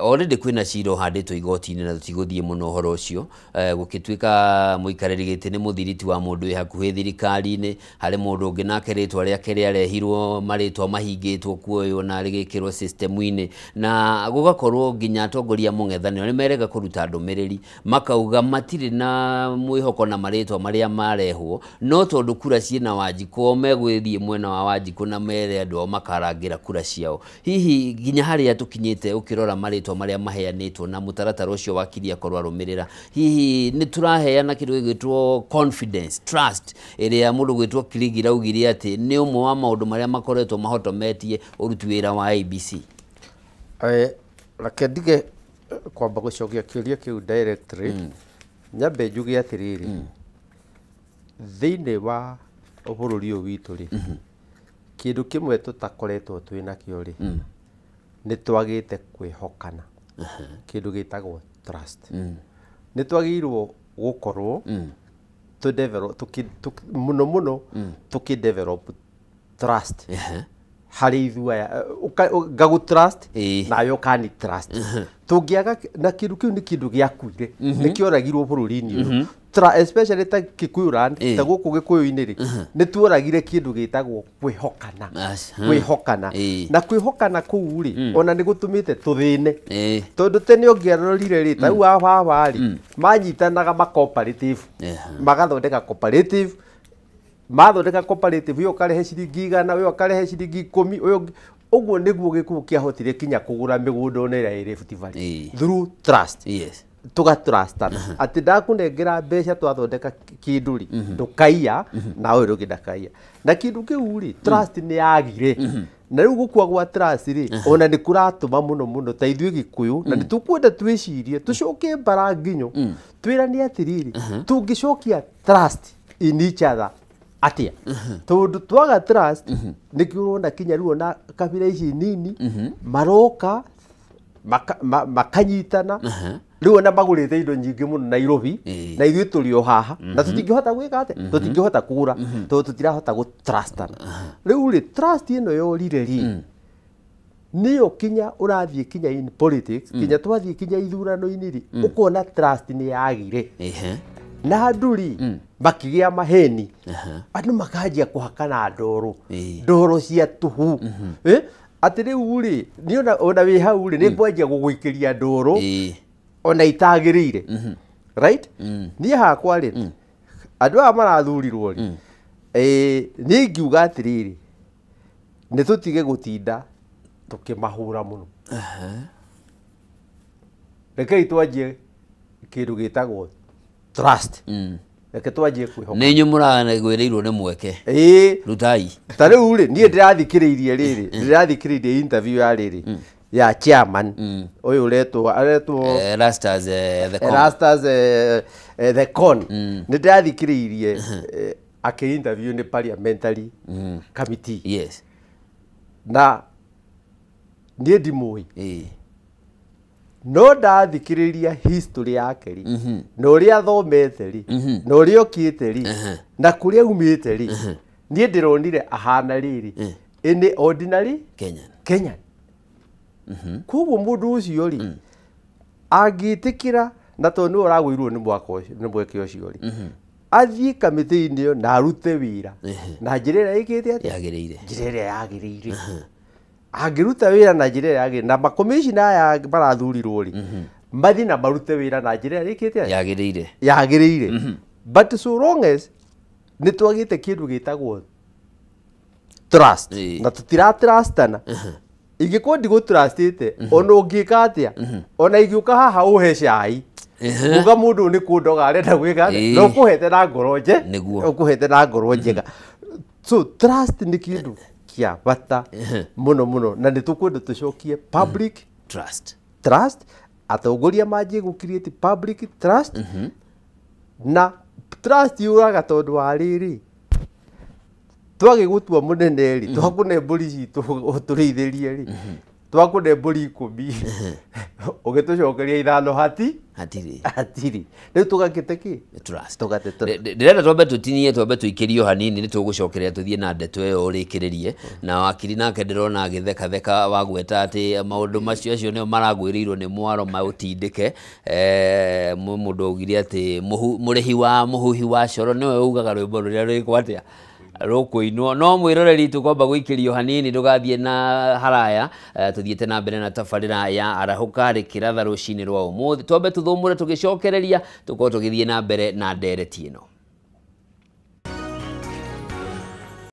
Speaker 1: already kwĩna cira ũhandĩtwo igoti-inĩ na tũtigũthiĩ mũno ũhoro ũcio. Gũgĩtuĩka mũikarĩri gĩtĩ nĩ mũthiriti wa mũndũ wĩ hakuhĩ thirikari-inĩ, harĩ mũndũ ũngĩ nake rĩtwa rĩake rĩarehirwo marĩtwa mahingĩtwo kuoywo na rĩgĩkĩrwo system-inĩ, na gũgakorwo nginya atongoria mũng'ethanĩro nĩ merega kũruta ndũmĩrĩri makauga matirĩ na mwĩhoko na marĩtwa marĩa marehwo, no tondũ kura ciĩna Wanjikũ megũthiĩ mwena wa Wanjikũ na mere andũ ao makarangĩra kura ciao. Hihi nginya harĩa tũkinyĩte ũkĩrora marĩtwa marĩa maheanĩtwo na mũtaratara ũcio wakiri akorwo arũmĩrĩra, hihi nĩ tũraheana kĩndũ gĩgwĩtwo confidence, trust ĩrĩa mũndũ gwĩtwo Kirigi augire atĩ nĩ ũmwe wa maũndũ marĩa makoretwo mahotometie ũruti wĩra wa IEBC?
Speaker 3: Reke ndige kwamba gũcokia kĩũria kĩu directly, nyambe njuge atĩrĩrĩ, thĩinĩ wa bũrũri ũyũ witũ rĩ, kĩndũ kĩmwe tũtakoretwo twĩ nakĩo rĩ, nĩ twagĩte kwĩhokana, kĩndũ gĩtagwo trust. Nĩ twagĩrĩirwo gũkorwo mũno mũno tũkĩ develop trust harĩ ithuĩ aya, ngagũ trust nawe ũkani trust. Tũngĩaga na kĩndũ kĩu nĩ kĩndũ gĩakuire, nĩ kĩoragirwo bũrũri-inĩ ũyũ, especially ta Kikuyu land, ta gũkũ Gĩkũyũ-inĩ rĩ, nĩ tuoragire kĩndũ gĩtagwo kwĩhokana. Kwĩhokana na kwĩhokana kũu rĩ, ona nĩ gũtũmĩte tũthĩne, tondũ tene ũngĩarorire rĩ, ta rĩu aba rĩ, manyitanaga ma cooperative, magathondeka cooperative, mathondeka cooperative, ũyũ ũkarehe ciringi 100, ũyũ akarehe ciringi 10, ũyũ ũguo nĩguo Gĩkũyũ kĩahotire kinya kũgũra mĩgũnda ona ĩrĩa ĩ Rift Valley through trust. Tũgatrustana atĩ ndakũnengera mbeca twathondeka kĩndũ rĩ, ndũkaiya na ũyũ ũngĩ ndakaiya. Na kĩndũ kĩu rĩ, trust nĩ yagire. Na rĩu gũkua gwa trust rĩ, ona nĩ kũratũma mũno mũno ta ithuĩ Gĩkũyũ, na nĩ tũkwenda twĩcirie tũcoke mbara nginyo, twĩrane atĩrĩrĩ, tũngĩcokia trust in each other atĩa? Tondũ twaga trust nĩkĩo ũrona kinya rĩu ona kabira ici nini maroka makanyitana, rĩu ona magũrĩte indo nyingĩ mũno Nairobi, na ithuĩ tũrĩ o haha na tũtingĩhota gwĩka atĩa, tũtingĩhota kũgũra tondũ tũtirahota gũtrustana. Rĩu rĩ, trust ĩno yorire rĩ, nĩyo kinya ũrathiĩ kinya in politics, kinya twathiĩ kinya ithurano-inĩ rĩ, ũkona trust nĩ yagire. Na andũ rĩ makĩgĩa maheni, andũ makanjia kũhakana ndoro, ndoro cia tũhu. Atĩ rĩu rĩ, niĩ ona wĩ hau rĩ, nĩ ngwanjia gũgũikĩria ndoro ona itagĩrĩire. Right? Niĩ hakwa rĩ, andũ aya marathurirwo rĩ, niĩ ingiuga atĩrĩrĩ, nĩ tũtige gũtinda tũkĩmahũra mũno. Rekei twanjie kĩndũ gĩtagwo trust. Reke twanjie kwĩhoka.
Speaker 1: Nĩ inyuĩ mũragwĩrĩirwo nĩ mweke. Rutai.
Speaker 3: Ta rĩu rĩ, niĩ ndĩrathikĩrĩirie rĩrĩ, ndĩrathikĩrĩirie interview ya rĩrĩ ya chairman ũyũ ũretwo aretwo
Speaker 1: Erastus the Con.
Speaker 3: Erastus the Con. Nĩ ndĩrathikĩrĩirie akĩ interview nĩ parliamentary committee.
Speaker 1: Yes.
Speaker 3: Na niĩ ndimũĩ. No ndathikĩrĩria history yake rĩ, na ũrĩa athomete rĩ, na ũrĩa okĩte rĩ, na kũrĩa aumĩte rĩ, niĩ ndĩronire ahana rĩrĩ Any ordinary
Speaker 1: Kenyan.
Speaker 3: Kenyan. Koguo mũndũ ũcio rĩ, angĩtĩkĩra, na tondũ nĩwe ũragũirwo nĩ mwaka ũcio, nĩ mweke ũcio rĩ, athiĩ kamĩtĩ-inĩ ĩyo na arute wĩra na njĩra ĩrĩa ĩkĩte atĩa?
Speaker 1: Yagĩrĩire.
Speaker 3: Njĩra ĩrĩa yagĩrĩire. Angĩruta wĩra na njĩra ĩrĩa yagĩrĩire, na makomishina aya marathurirwo rĩ, mathiĩ na marute wĩra na njĩra ĩrĩa ĩkĩte atĩa?
Speaker 1: Yagĩrĩire.
Speaker 3: Yagĩrĩire. But so long as nĩ twagĩte kĩndũ gĩtagwo trust, na tũtiratrustana, ingĩkorwo ndigũtrustĩte, ona ũngĩka atĩa, ona ingĩũka haha ũhe cai, uga mũndũ ũyũ nĩ kũndoga arenda gwĩka atĩa, na ũkũhete na ngoro nje.
Speaker 1: Nĩguo.
Speaker 3: Ũkũhete na ngoro njega. So trust nĩ kĩndũ kĩa bata mũno mũno, na nĩ tũkwenda tũcokie public
Speaker 1: trust.
Speaker 3: Trust. Atongoria manjie gũ create public trust, na trust yũraga tondũ wa rĩrĩ, twagĩgũtua mũnene rĩ, twakũne mbũri citũ ũtũrĩithĩrie rĩ, twakũne mbũri 10, ũgĩtũcokeria 5, hati
Speaker 1: hatirĩ.
Speaker 3: Hatirĩ. Rĩu tũgakĩte kĩ?
Speaker 1: Trust.
Speaker 3: Tũgate
Speaker 1: Ndĩrenda twambe tũtinie, twambe tũikĩrio hanini, nĩ tũgũcokeria tũthiĩ na ndeto ĩyo ũrĩkĩrĩrie. Na wakiri nake ndĩrona agĩthekatheka wagweta atĩ maũndũ macio acio nĩo maragwĩrĩirwo nĩ mwaro maũtindĩke. Mũndũ augire atĩ mũrĩhi wa mũhuhi wa coro nĩwe ugaga rwĩmbo rũrĩa rwĩkwo atĩa rũkũinwo. No mwĩroreri, tũkwamba gũikĩrio hanini, ndũgathiĩ na haraya. Tũthiĩte na mbere na tabarĩra ya Arahũka rĩkĩratha rũcinĩ rwa ũmũthĩ. Twambe tũthũmũre, tũgĩcokereria tũkorwo tũgĩthiĩ na mbere na ndereti ĩno.